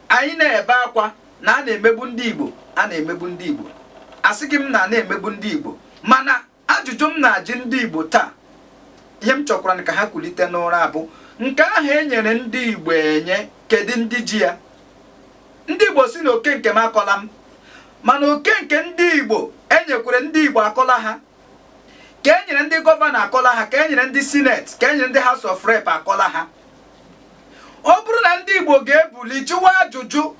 anyị na-ebe akwa na a na-emegbu ndị Igbo, a na-emegbu ndị Igbo, asịghị m na a na-emegbu ndị Igbo, mana ajụjụ m na-ajụ ndị Igbo taa, ihe m chọkwara ka ha kulite n'ụra bụ nke ahụ e nyere ndị Igbo enye, kedu ndị ji ya? Ndị Igbo si na oke nke m akọla m, mana oke nke ndị Igbo enyekwere ndị Igbo akọla ha, ka e nyere ndị gọvanọ akọla ha, ka e nyere ndị senate, ka e nyere ndị House of Rep akọla ha. Ọ bụrụ na ndị Igbo ga-ebuli jụwa ajụjụ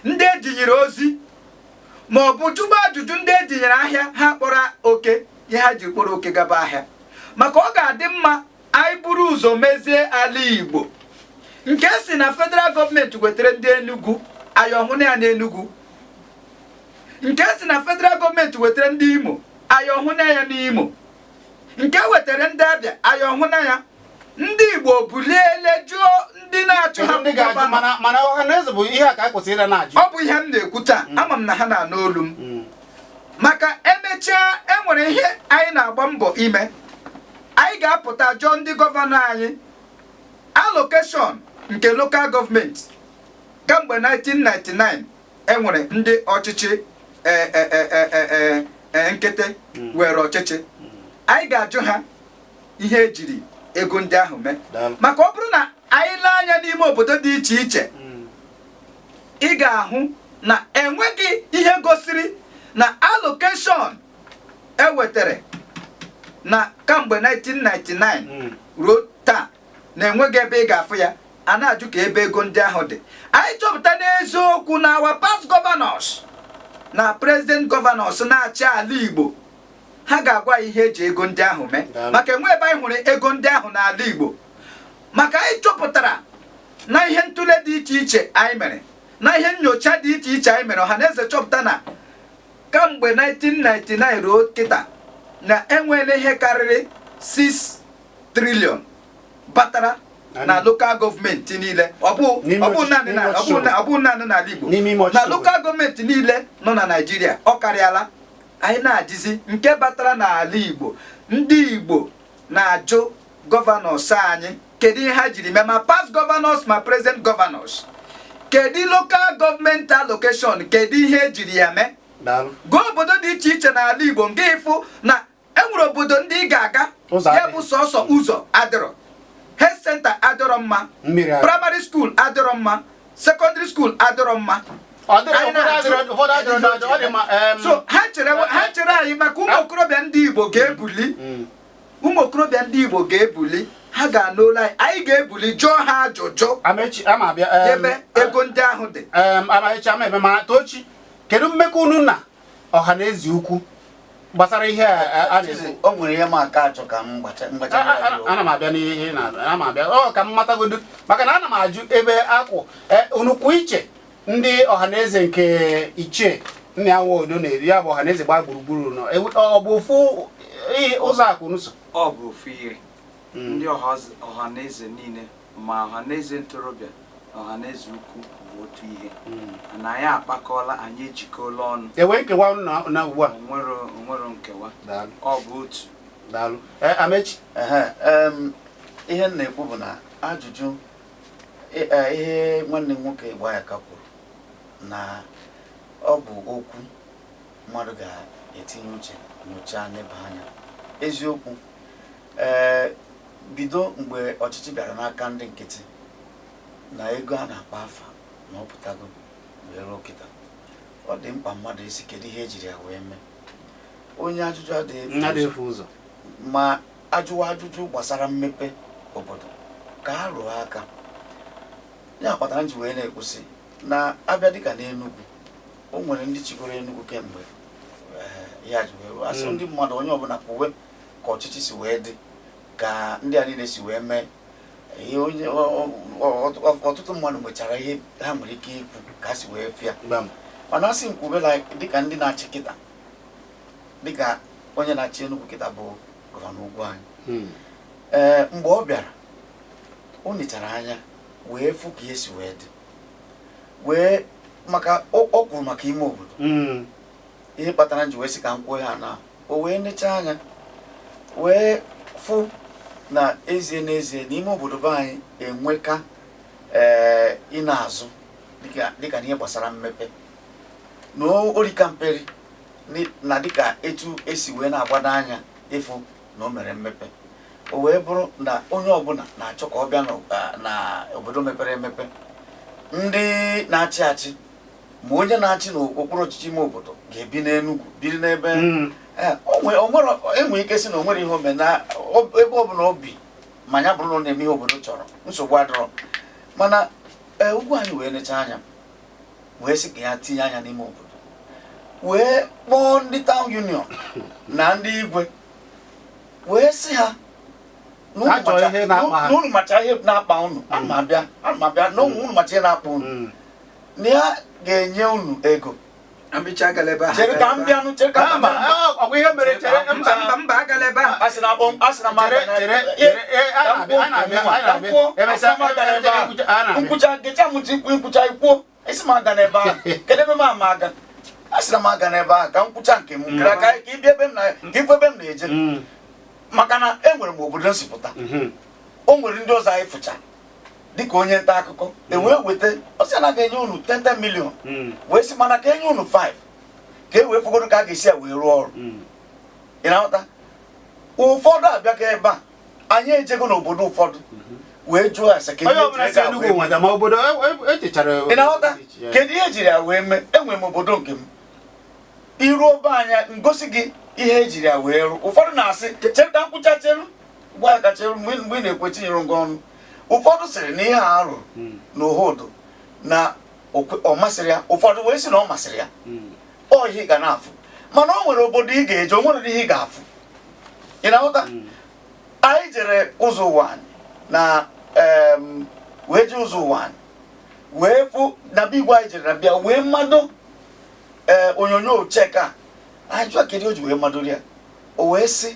ndị ejinyere ozi, ma ọ bụ jụwa ajụjụ ndị ejinyere ahịa, ha kpọrọ oke ihe ha ji kpọrọ oke gaba ahịa, maka ọ ga-adị mma anyị buru ụzọ mezie ala Igbo. Nke si na federal gọọmenti wetara ndị Enugu, anyị ọhụrụ ya n'Enugu. Nke si na federal gọọmenti wetara ndị Imo, anyị ọhụna ya n'Imo. Nke wetara ndị Abịa, anyị ọhụna ya. Ndị Igbo buliele jụọ ndị na-achụ ha Kedu ndị ga-ajụ? gọvanọ. Mana ọha na eze bụ ihe a ka a kwesịrị ịda na-ajụ. Ọ bụ ihe m na-ekwu taa. Ama m na ha na-anụ olu m, maka emechaa enwere ihe anyị na-agba mbọ ime. Anyị ga-apụta jụọ ndị gọvanọ anyị allocation nke local gọọmenti kamgbe 1999 enwere ndị ọchịchị nkịtị were ọchịchị. Anyị ga-ajụ ha ihe ejiri ego ndị ahụ mee. Daalụ. Maka ọ bụrụ na anyị lee anya n'ime obodo dị iche iche, ị ga-ahụ na enweghị ihe gosiri na allocation ewetara na kamgbe 1999 ruo taa, na enweghị ebe ị ga-afụ ya. A na-ajụ ka ebe ego ndị ahụ dị. Anyị chọpụta n'eziokwu na our past governors Na president governors na-achị ala Igbo, ha ga-agwa anyị ihe eji ego ndị ahụ mee. Daalụ. Maka enwe ebe anyị hụrụ ego ndị ahụ n'ala Igbo, maka anyị chọpụtara na ihe ntụle dị iche iche anyị mere, na ihe nyocha dị iche iche anyị mere, ọha na eze chọpụta na kamgbe 1999 ruo kịta na enweela ihe karịrị 6 trillion batara na local government niile. Ọ bụ N'ime ọ bụ ọchịchị- naanị na n'ime ọ bụ ọchịchị na- ọ bụ naanị n'ala Igbo, N'ime ime ọchịchị na obodo. local government niile nọ na Naịjirịa, ọ karịala. Anyị na-ajịzi nke batara n'ala Igbo. Ndị Igbo na-ajụ governors anyị, kedu ihe ha jiri mee, ma past governors ma present governors? Kedu local government allocation? Kedu ihe ejiri ya mee? Daalụ. Gụọ obodo dị iche iche n'ala Igbo nke ịfụ na enwere obodo ndị ị ga-aga, Ụzọ ya adịghị. bụ sọsọ ụzọ adịrọ, health center adịrọ mma, Mmiri adịrọ. primary school adịrọ mma, secondary school adịrọ mma. Ọ dịrị Anyị ụfọdụ na-ajụ adịrọ, ụfọdụ adịrọ n'ọjọọ. Ọ dị mma. So ha chere anyị, maka ụmụ okorobịa ndị Igbo ga-ebuli, ụmụ okorobịa ndị Igbo ga-ebuli, ha ga-anụ olu anyị, anyị ga-ebuli jụọ ha ajụjụ Amechi ama abịa ebe ego ndị ahụ dị. Amaechi ama eme, mana Tochi, kedu mmekọ unu na ọha na eze ukwu gbasara ihe a a na-ekwu? O nwere ihe m aka achọ ka m mgbachara ya dị. Ana m abịa n'ihe na ana m abịa, ọ ka m matagodo, maka na ana m ajụ ebe akwụ unu kwụ iche. Ndị ọha na eze nke ichie nna ya nwe odo na-eri ya bụ ọha na eze gbaa gburugburu nọ. Ọ bụ ofu ụzọ akụ unu so? Ọ bụ ofu ihe. Ndị ọha na eze niile, ma ọha na eze ntorobịa na ọha na eze ukwu, bụ otu ihe na anyị akpakọọla, anyị ejikọọla ọnụ. Enwee nkewa unu na ugbu a? Onwero nkewa. Daalụ. Ọ bụ otu. Daalụ. Amechi. Ehe, ihe m na-ekwu bụ na ajụjụ ihe nwanne m nwoke Igboayaka kwuru na ọ bụ okwu mmadụ ga-etinye uche, nyochaa, neba anya eziokwu. Bido mgbe ọchịchị bịara n'aka ndị nkịtị na ego a na-akpa afa na ọ pụtago wee ruo kịta, ọ dị mkpa mmadụ isi kedu ihe ejiri ya wee mee. Onye ajụjụ adịghị efu Nna dị ụzọ. efu ụzọ. Ma ajụwa ajụjụ gbasara mmepe obodo ka a rụọ aka ya kpatara m ji wee na-ekwusị na abịa dịka n'Enugu, o nwere ndị chịgoro Enugu kemgbe ya ji wee ruo asị ndị mmadụ, onye ọbụla kwuwe ka ọchịchị si wee dị, ka ndị a niile si wee mee ihe. Onye ọtụtụ mmadụ nwechara ihe ha nwere ike ikwu ka ha si wee fịa. Gbam. Mana asị m kwube, like dịka ndị na-achị kịta, dịka onye na-achị Enugu kịta bụ Governor Ugwuanyi, mgbe ọ bịara, o nechara anya wee fụ ka ihe si wee dị, wee maka o kwuru maka ime obodo. Ihe kpatara m ji wee sị ka m kwuo ha na o wee nechaa anya wee fụ na ezie n'ezie n'ime obodo be anyị enweka ị na-azụ dịka n'ihe gbasara mmepe na orika mperi na dịka etu esi wee na-agbado anya ịfụ na o mere mmepe, o wee bụrụ na onye ọbụla na-achọ ka ọ bịa na obodo mepere emepe. Ndị na-achị achị, ma onye na-achị n'okpuru ọchịchị ime obodo ga-ebi n'Enugwu, biri n'ebe o nwere enwe ike sị na o nwere ihe ome na ebe ọbụla o bi, ma ya bụrụ na ọ na-eme ihe obodo chọrọ, nsogbu adịrọ. Mana Ugwuanyi wee nechaa anya wee sị ka ya tinye anya n'ime obodo, wee kpọọ ndị town union na ndị igwe wee sị ha na unu Ha chọrọ ihe na-akpa ha. na unu macha ihe na-akpa unu, ana m abịa, ana m abịa na unu macha ihe na-akpa unu, na ya ga-enye unu ego. Amichi, agala ebe ahụ. Chere ka m bịanụ, chere ka m Mba, bịa. ọ bụ ihe mere, chere. Mba, mba, mba, agala ebe ahụ. A sị na akpọ, a sị na m Chere, aga na- chere, chere, a na-abịa, a na-abịa, a na-abịa. Emesịa, Asị na m aga n'ebe ahụ. a na-abịa. Nkwụcha gecha m ntị, nkwụcha ikwuo isi m aga n'ebe ahụ, kedu ebe m ama aga? A sị na m aga n'ebe ahụ ka m kwụcha nke m ka ka ị bịa ebe m na ka ịfụ ebe m na-eje, maka na enwere m obodo m si pụta. O nwere ndị ọzọ anyị fụcha dịka onye nta akụkọ e wee weta ọsị na ga-enye unu 10 million, wee sị mana ka enye unu 5 ka e wee fụgodo ka a ga-esi ya wee rụọ ọrụ. Ị na-aghọta? Ụfọdụ abịaga ebe a, anyị ejego n'obodo ụfọdụ wee jụọ ase kedu Onye ihe ọbụla ejiri si ego a Enugu wee mee? nweta ma obodo echechara. Ị na-aghọta? Kedu ihe ejiri ya wee mee? Enwere m obodo nke m, iruo be anya ngosi gị ihe ejiri ya wee rụ. Ụfọdụ na-asị chere ka nkwụcha, cheru gwa ya ka cheru mgbe ị na-ekwe tinyere ngwa ọnụ. Ụfọdụ sịrị na ihe a rụrụ na ohodo na ọ masịrị ya, ụfọdụ wee sị na ọ masịrị ya. Ọ ihe ị ga na-afụ, mana o nwere obodo ị ga-eje, o nwere ihe ị ga-afụ. Ị na-aghọta? Anyị jere ụzọ ụwa anyị na wee jee ụzọ ụwa anyị wee fụ na be igwe anyị jere na bịa wee mmadụ ee onyonyo cheque a. Anyị jụọ kedu o ji wee madoro ya, o wee sị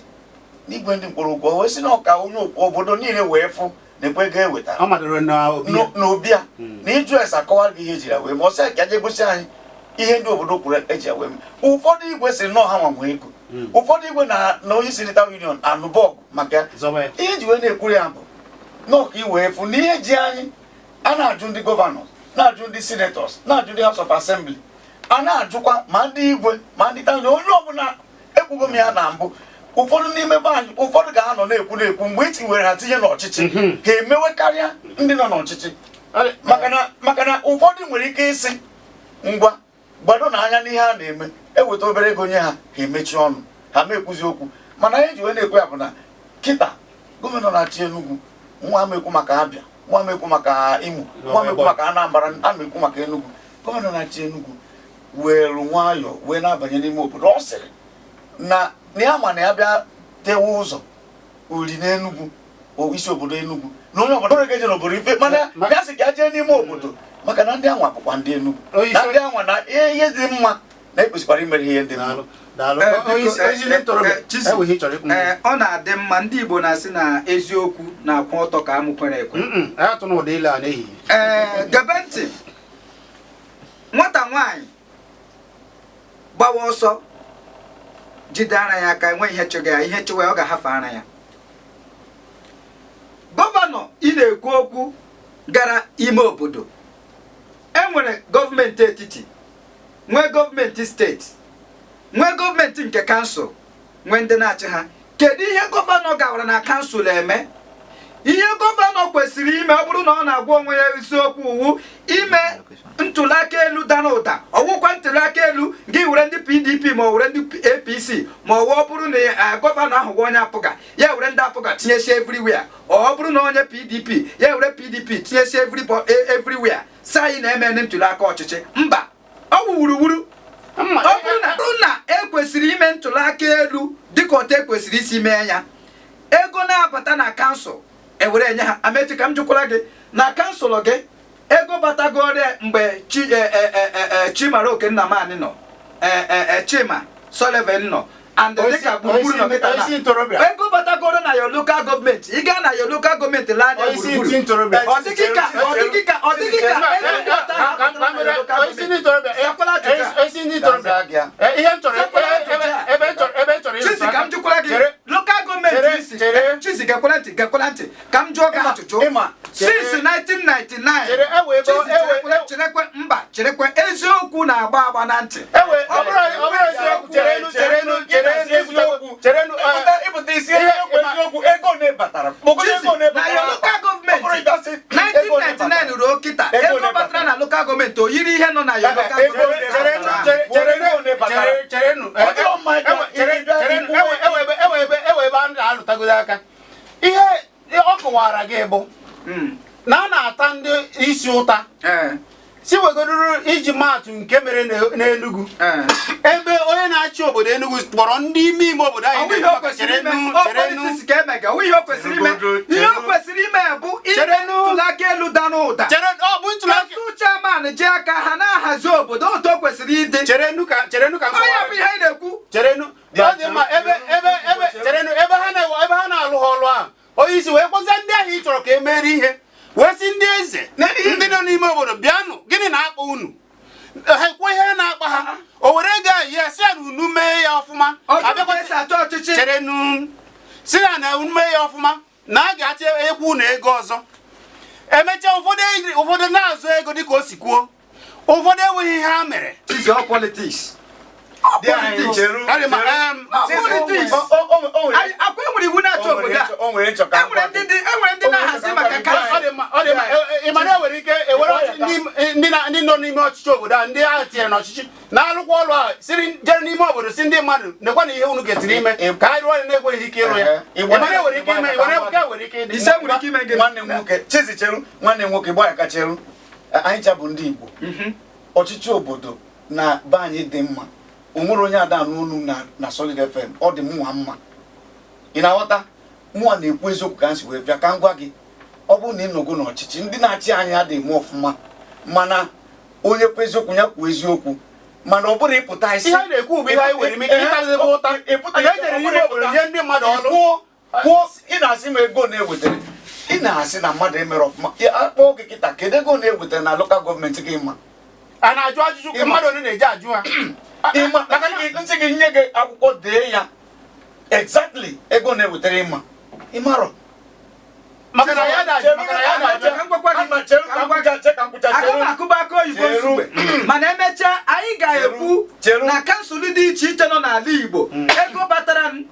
n'igwe ndị mkpọrọ okwu, o wee sị na ọka onye obodo niile wee fụ na ekwe ego ewetara Ọ madoro na obi ya. N'obi a na ịjụ ese akọwara gị ihe ejiri ya wee ma ọ sị ka je gosi anyị ihe ndị obodo kwuru eji ya wee mee. Ụfọdụ igwe sịrị na ọha nwa nwe ego, ụfọdụ igwe na onye isi town union anụbọgụ maka ya. Zọba ya. Ihe ji wee na-ekwuru ya bụ nọọ ka i wee fụ na ihe ji anyị a na-ajụ ndị governor, na-ajụ ndị senators, na-ajụ ndị House of Assembly, a na-ajụkwa ma ndị igwe ma ndị town, onye ọbụla. Ekwugo m ya na mbụ, ụfọdụ n'ime be anyị, ụfọdụ ga-anọ na-ekwu na-ekwu, mgbe e tiwere ha tinye n'ọchịchị, ha emewe karịa ndị nọ n'ọchịchị, maka na ụfọdụ nwere ike ịsị ngwa gbado n'anya n'ihe a na-eme, eweta obere ego nye ha, ha emechi ọnụ ha ma ekwuzi okwu. Mana anyị ji wee na-ekwu ya bụ na kịta governor na-achị Enugu, nwa m ekwu maka Abịa, nwa m ekwu maka Imo, nwa m ekwu maka Anambra, a m ekwu maka Enugu. Governor na-achị Enugu were nwayọọ wee na-abanye n'ime obodo. Ọ sịrị na ya ma na ya bịa tewe ụzọ uri n'Enugu, isi obodo Enugu, na onye ọbụla nwere ga-eje n'obodo ife, mana ya sị ka ya jee n'ime obodo maka na ndị anwa bụkwa ndị Enugu, na ndị anwa na ihe dị mma na ekwesịkwara imere ihe ndị mma. Daalụ, daalụ. Biko, Onye isi ndị ntorobịa, Chizi, enweghị ihe ị chọrọ ikwu? Ọ na-adị mma, ndị Igbo na-asị na eziokwu na-akwụ ọtọ ka amụ kwere ekwe. Anyị atụ n'ụdị ile a n'ehihie. Ee, gebe ntị. Nwata nwaanyị gbawa ọsọ jide ara ya aka, enwe ihe chụga ya, ihe chụwa ya, ọ ga-ahafe ara ya. Governor ị na-ekwu okwu gara ime obodo, enwere gọọmenti etiti, nwee gọọmenti steeti, nwee gọọmenti nke council, nwee ndị na-achị ha. Kedu ihe governor gawara na council eme? Ihe governor kwesịrị ime, ọ bụrụ na ọ na-agwa onwe ya isiokwu, uwu ime ntụliaka elu dara ụda, ọwụkwa ntụliaka elu gị were ndị PDP ma ọ were ndị APC, ma ọ ọ bụrụ na governor ahụ wụ onye APGA, ya were ndị APGA tinyesie everywhere, ọ bụrụ na onye PDP, ya were PDP tinyesie everywhere, si anyị na-eme ndị ntụliaka ọchịchị. Mba, ọ wụ wuruwuru. Mma, Ọ bụrụ na ekwesịrị ime ntụliaka elu dịka otu ekwesịrị isi mee ya, ego na-abata na council ewere enye ha. Amechi, ka m jụkwara gị, na council gị, ego batagore mgbe chi Chimaroke Nnamani nọ, Chima Sullivan nọ, and dịka gburugburu nọ kịta na Onye isi ntorobịa. ego batagoro na your local government, ị gaa na your local government lee anya Onye isi gburugburu, ndị ntorobịa. ọ dịghị ka ego bata ha batara na your local Onye isi ndị government. ntorobịa. Sakwala ajụjụ a. Onye isi ndị ntorobịa. Ka m zaa gị ya. Ihe m chọrọ Sakwala ajụjụ a. ebe m chọrọ Chizi, ka m jụkwara gị, Chere. local government Chere, isi chere. Chizi, gekwala ntị, gekwala ntị ka m jụọ gị ajụjụ. Ịma. Since 1999, Chere, ewe ebe- Chizi, ewe- cherekwe, mba, cherekwe, eziokwu na-agba agba na ntị. Ewe, ọ bụrụ eziokwu, cherenu, cherenu, cherenu, eziokwu, cherenu. Ịpụta isi eziokwu, eziokwu, ego one batara. Kpọgodo Chizi, ego one na batara. your local Ọ bụrụ ịbịa sị, ego one batara. government 1999 ruo kịta, Ego ego one batara batara. na local government o yiri ihe nọ na your local Ego government? one Cherenu, batara. cherenu, Ego one batara. cherenu. Ọ dịrọ mma ịbịa- Ewe, chere- ịbịa cherenu, ikwu- ewe ebe a na-alụtagodo aka. Ihe ọ kọwara gị bụ na a na-ata ndị isi ụta si wegodoro iji maatụ nke mere n'Enugu, ebe onye na-achị obodo Enugu kpọrọ ndị ime ime obodo anyị Ọ bụ ihe o kwesịrị ime. cherenu Ọ cherenu politics ka emega. Ọ bụ ihe o kwesịrị ime. Ihe o kwesịrị ime bụ ime Cherenu. ntụliaka elu dara ụda. Chere, ọ bụ ntụliaka. Council chairman ji aka ha na-ahazi obodo otu o kwesịrị ịdị. Cherenu ka, cherenu ka m Ọ ya kọwara. bụ ihe anyị na-ekwu. Cherenu, ọ dị mma. Ebe cherenu, ebe ha na-alụ ha ọlụ ahụ, onye isi wee kpọzie ndị ahụ ị chọrọ ka e mere ihe, wee sị ndị eze, ndị nọ n'ime obodo, bịanụ, gịnị na-akpa unu? Ha ekwe ihe na-akpa ha, o were ego ahụ ya sị ya na unu mee ya ọfụma. Ọ bụ Abịakwa- ka esi achọ ọchịchị. Cherenu, si na unu mee ya ọfụma na a ga-achọ ekwu unu ego ọzọ. Emechaa, ụfọdụ na-azụ ego dịka o si kwuo, ụfọdụ enweghị ihe ha mere. Chizi, ọ politics. Ọ Dị anyị politics. cheru. Ọ dị mma, Ọ politics. O nwere Akwa enwere iwu na-achị obodo a. o nwere nchọ ka Enwere ndị dị, enwere ndị na-ahazi maka Ọ council. dị mma, ọ dị mma. Ị ma na enwere ike ewere ọchịchị ndị nọ n'ime ọchịchị obodo a, ndị ahụ tinyere n'ọchịchị na-arụkwa ọrụ ahụ, siri jere n'ime obodo si ndị mmadụ nekwa na ihe unu ga-etiri ime ka anyị rụọ ya, na-ekweghị ike ịrụ ya. Ị ma na enwere ike ime, ị nwere ike, enwere ike ịdị. Ise nwere ike ime gịnị? Nwanne m nwoke Chizi, cheru. Nwanne m nwoke, gbaa aka, cheru. Anyị cha bụ ndị Igbo. Ọchịchị obodo na be anyị dị mma. O nwere onye ada anụ olu m na Solid FM. Ọ dị mụnwa mma, ị na-aghọta? Mụnwa na-ekwu eziokwu ka m si wee bịa ka m gwa gị. Ọ bụrụ na ị nọgo n'ọchịchị, ndị na-achị anyị adịghị eme ọfụma, mana onye kwu eziokwu, ya kwuo eziokwu, mana ọ bụrụ ịpụta isi Ihe anyị na-ekwu bụ ihe anyị nwere ike ịtarịzị ụta. Ịpụta. Anyị ejere n'ime obodo nye ndị mmadụ ọrụ. Kwuo, kwuo. Ị na-asị m ego na-ewetara, ị na-asị na mmadụ emere ọfụma. Ya akpọọ gị kịta, kedu ego na-ewetara na local government gị ma? A na-ajụ ajụjụ ka mmadụ ole na-eji ajụ ha. Ịma ntị gị, nye gị akwụkwọ, dee ya exactly ego na-ewetara, ịma ịmarọ. Maka na ya na-ajụ, maka na ya na-ajụ. Ka m gwakwa gị. Ama, cheru ka m kwucha, che ka m kwucha. Aga m Cheru. akụba aka oyibo. Cheru. Nsugbe, mana emechaa anyị ga-ekwu Cheru. na council dị iche iche nọ n'ala Igbo, ego batara m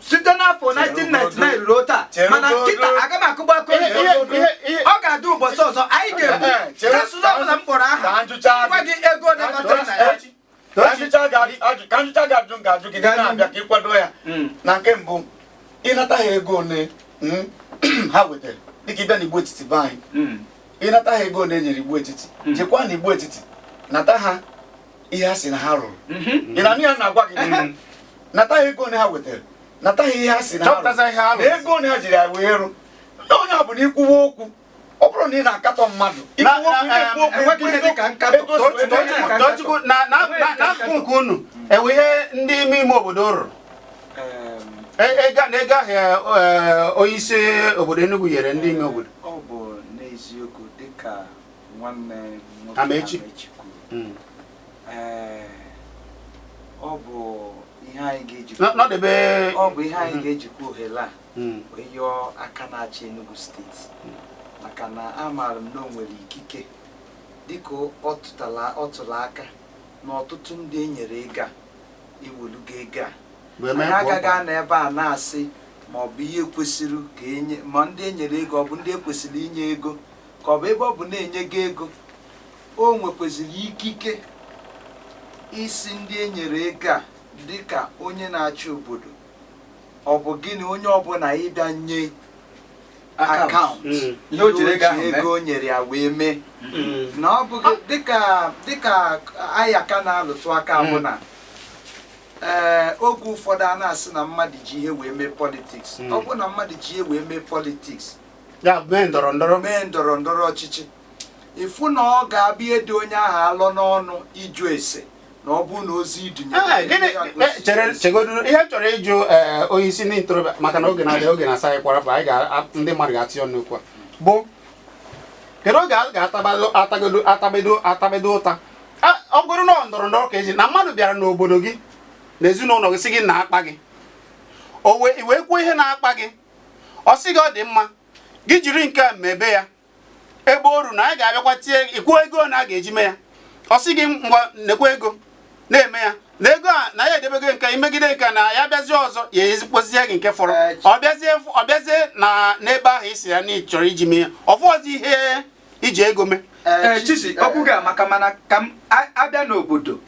site n'afọ 1999 ruo taa. Cheru Mana godu. kịta aga m akụba aka Ihe- oyibo. ihe- ihe- Ọ ga-adị ụbọchị ọzọ anyị ga-ekwu Eh, cheru. council ọbụla m kpọrọ aha, Ka njụcha gwa gị ego ole batara na ya. Ka njụcha ka njụcha gị ajụ m ga-ajụ gị na-abịa ka ịkwado ya. Na nke mbụ, ịnata ha ego one ha wetara, dịka ịbịa n'Igbo Etiti be anyị, ịnata ha ego one e nyere Igbo Etiti, jekwa na Igbo Etiti nata ha ihe ha si na ha rụrụ. Ị na-anụ ya na-agwa gị, nata ha ego one ha wetara, nata ha ihe ha si na ha rụrụ. Chọpụtaza ihe ha Na rụrụ. ego one ha jiri ya wee rụ ndị onye ọ bụla. Ikwuwe okwu, ọ bụrụ na ị na-akatọ mmadụ, ikwuwe okwu, ị na-ekwu okwu Enweghị ihe dị ka nkatọ. etu o si wee dị. Tochukwu, Tochukwu, na n'akụkụ nke unu, enwe ihe ndị ime ime obodo rụrụ? Ego na ego ahụ, onye isi obodo Enugu nyere ndị ime obodo. Ọ bụ n'eziokwu, dịka nwanne m nwoke Amaechi. Amaechi kwuru, ee, ọ bụ ihe anyị ga-eji Nọdebe. Ọ bụ ihe anyị ga-ejikwa ohere a wee yọọ aka na-achị Enugu Steeti, maka na amaara m na o nwere ikike, dịka ọ tụtala, ọ tụrụ aka na ọtụtụ ndị e nyere ego a ewelugo ego a. Wee mee Anyị ka ọ agaghị anọ ebe a na-asị ma ọ bụ ihe kwesịrị ka enye ma ndị e nyere ego, ọ bụ ndị ekwesịrị inye ego, ka ọ bụ ebe ọ bụ na-enye gị ego, o nwekwaziri ikike isi ndị e nyere ego a, dịka onye na-achị obodo, ọ bụ gịnị, onye ọbụla ịbịa nye account Ihe o jiri ego ahụ mee. ego o nyere ya wee mee. Na ọ bụghị dịka ayaka na-alụtụ aka bụ na ee, oge ụfọdụ a na-asị na mmadụ ji ihe wee mee politics. Ọ bụ na mmadụ ji ihe wee mee politics, Ya mee ndọrọ ndọrọ. mee ndọrọ ndọrọ ọchịchị, ịfụ na ọ ga-abịa ịdị onye ahụ alọ n'ọnụ ịjụ ese na ọ bụ na ozi idunyere Ee, gịnị chere, chegodu, ihe m chọrọ ịjụ, ee, onye isi ndị ntorobịa, maka na oge na-abịa, oge na-asa anyị kwarapụ, anyị ga ndị mmadụ ga-atị ọnụ n'okwu a, bụ kedu oge a ga-atabago atagodo atabedo atabedo ụta? Ọ bụrụ na ọ ndọrọ ndọrọ ka eji na mmadụ bịara n'obodo gị na ezinụlọ gị, sị gị na-akpa gị, o wee wee kwuo ihe na-akpa gị, ọ sị gị ọ dị mma, gị jiri nke a mebe ya, ebe o ru na anyị ga-abịakwa tie ikwuo ego na a ga-eji mee ya, ọ sị gị ngwa, nekwa ego na-eme ya, na ego a na ya edebego nke imegide nke na ya bịazie ọzọ, ya ezikpozie gị nke fọrọ. Ọ bịazie na n'ebe ahụ isi ya na ị chọrọ iji mee ya, ọ fọzi ihe iji ego mee. Ee, Chizi, okwu gị amaka, mana ka m abịa n'obodo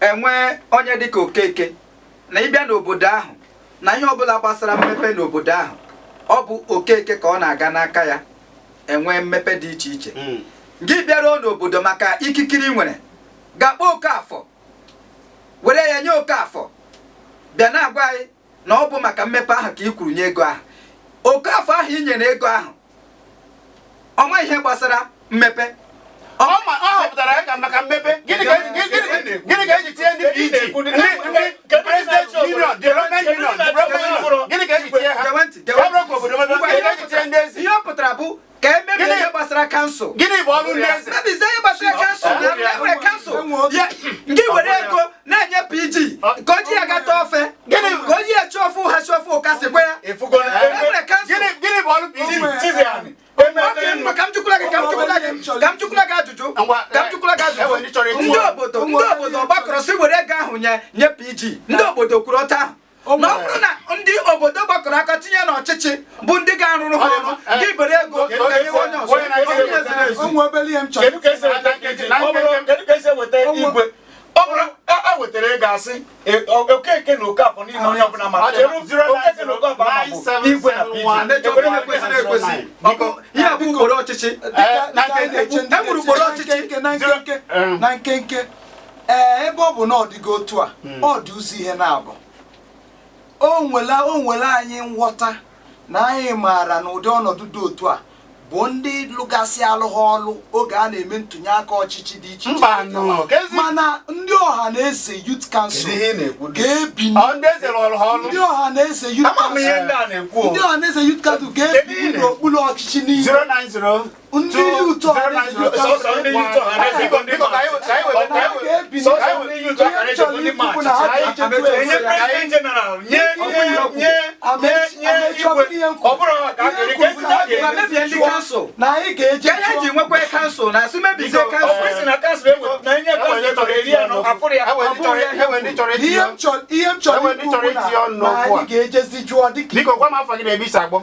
enwee onye dịka Okeke, na ịbịa n'obodo ahụ na ihe ọbụla gbasara mmepe n'obodo ahụ, ọ bụ Okeke ka ọ na-aga n'aka ya enwee mmepe dị iche iche. Gị bịaruo n'obodo maka ikikere ị nwere, ga-akpọ Okafọ, were ya nye Okafọ, bịa na-agwa anyị na ọ bụ maka mmepe ahụ ka ị kwuru nye ego ahụ. Okafọ ahụ ị nyere ego ahụ, ọ ma ihe gbasara mmepe? Ọ ma ọ họpụtara ya ka maka mmepe. Gịnị ka eji tinye ndị PG, ndị President Union, Development Union, Development Union, gịnị ka eji tinye ha? Gewe ntị, gewe Ya bụrụ ka obodo mebe, Ngwa, gịnị ka eji tinye ndị eze? Ihe ọ pụtara bụ ka emebi ihe gbasara council. Gịnị bụ ọrụ ndị eze? Mebizie ihe gbasara council na enwere council ya. Ngị were ego na-enye PG ka o ji ya gata ofe, ka o ji ya chụọ ofe ụha, chụọ ofe ụka, sikwa ya Ịfụgo na enwere council. Gịnị bụ ọrụ PG? Chizi anyị. Okay, mma, ka m jukwula gị, ka m jukwula gị ajụjụ. Ngwa, Ka m jukwula gị enwe ndị chọrọ ajụjụ. itinye. Ndị obodo gbakọrọ si were ego ahụ nye PG. Ndị obodo kwuru ọta ahụ na ọ bụrụ na ndị obodo gbakọrọ aka tinye n'ọchịchị bụ ndị ga-arụrụ ha ọrụ, gị were ego enyewe onye ọzọ. Onye na-esi Onye ziri ezi. Onwe obere ihe m chọrọ. Kedu ka esi eweta ọ bụrụ, kedu ka esi eweta igwe? Ọ bụrụ a wetara ego, asị Okeke na Okafọ niile, onye ọbụla ma cheru, Okeke na Okafọ ama bụ igwe na PG. Ewere ihe kwesịrị ekwesị. Ọ bụ ihe a bụ ụkpụrụ ọchịchị. Dịka anyị na-eche ndị E nwere ụkpụrụ ọchịchị. na nkenke na nkenke. Ee, ebe ọ bụ na ọ dịgo otu a, ọ dị ụzọ ihe na-abụ. O nwere anyị nghọta na anyị maara na ụdị ọnọdụ dị otu a bụ ndị lụgasị alụ ha ọlụ oge a na-eme ntụnye aka ọchịchị dị iche iche. Mba nụ, Mana ndị ọha na eze Youth Council Kedu ihe ị na-ekwu? ga-ebi Ọ ndị eze rụrụ ha ọrụ. Ndị ọha na eze Youth Ama m ihe Council, ndị a na-ekwu o. ndị ọha na eze Youth Council Kedu ihe ga-ebi ị na-ekwu? n'okpuru ọchịchị niile. 090 Ndị youth ọha na eze Youth Sọsọ ndị youth ọha na eze bụ ndị Biko, ka anyị ka anyị ga-ebi. Sọsọ ndị youth ọha na eze bụ ndị Ihe m chọrọ ikwu bụ na ha ma ga-eje tụọ enye ese. president general, nye nye nye nye igwe. Ọ bụrụ ka a ga-eri ka esi a Ma ga-eri. mebie ndị council. Na anyị ga-eje Ka ihe eji nwekwa council na asị mebizie Ọ council. kwesị na council ewe na enye council chọrọ eri anọ afụrụ ya. Enwe ndị chọrọ itinye ihe m chọrọ ihe m chọrọ Enwe ndị ikwu chọrọ bụ na itinye ọnụ na n'okwu a. anyị ga-ejezi jụọ dịka Biko, gwa m afọ gị na ebe isi agbọ.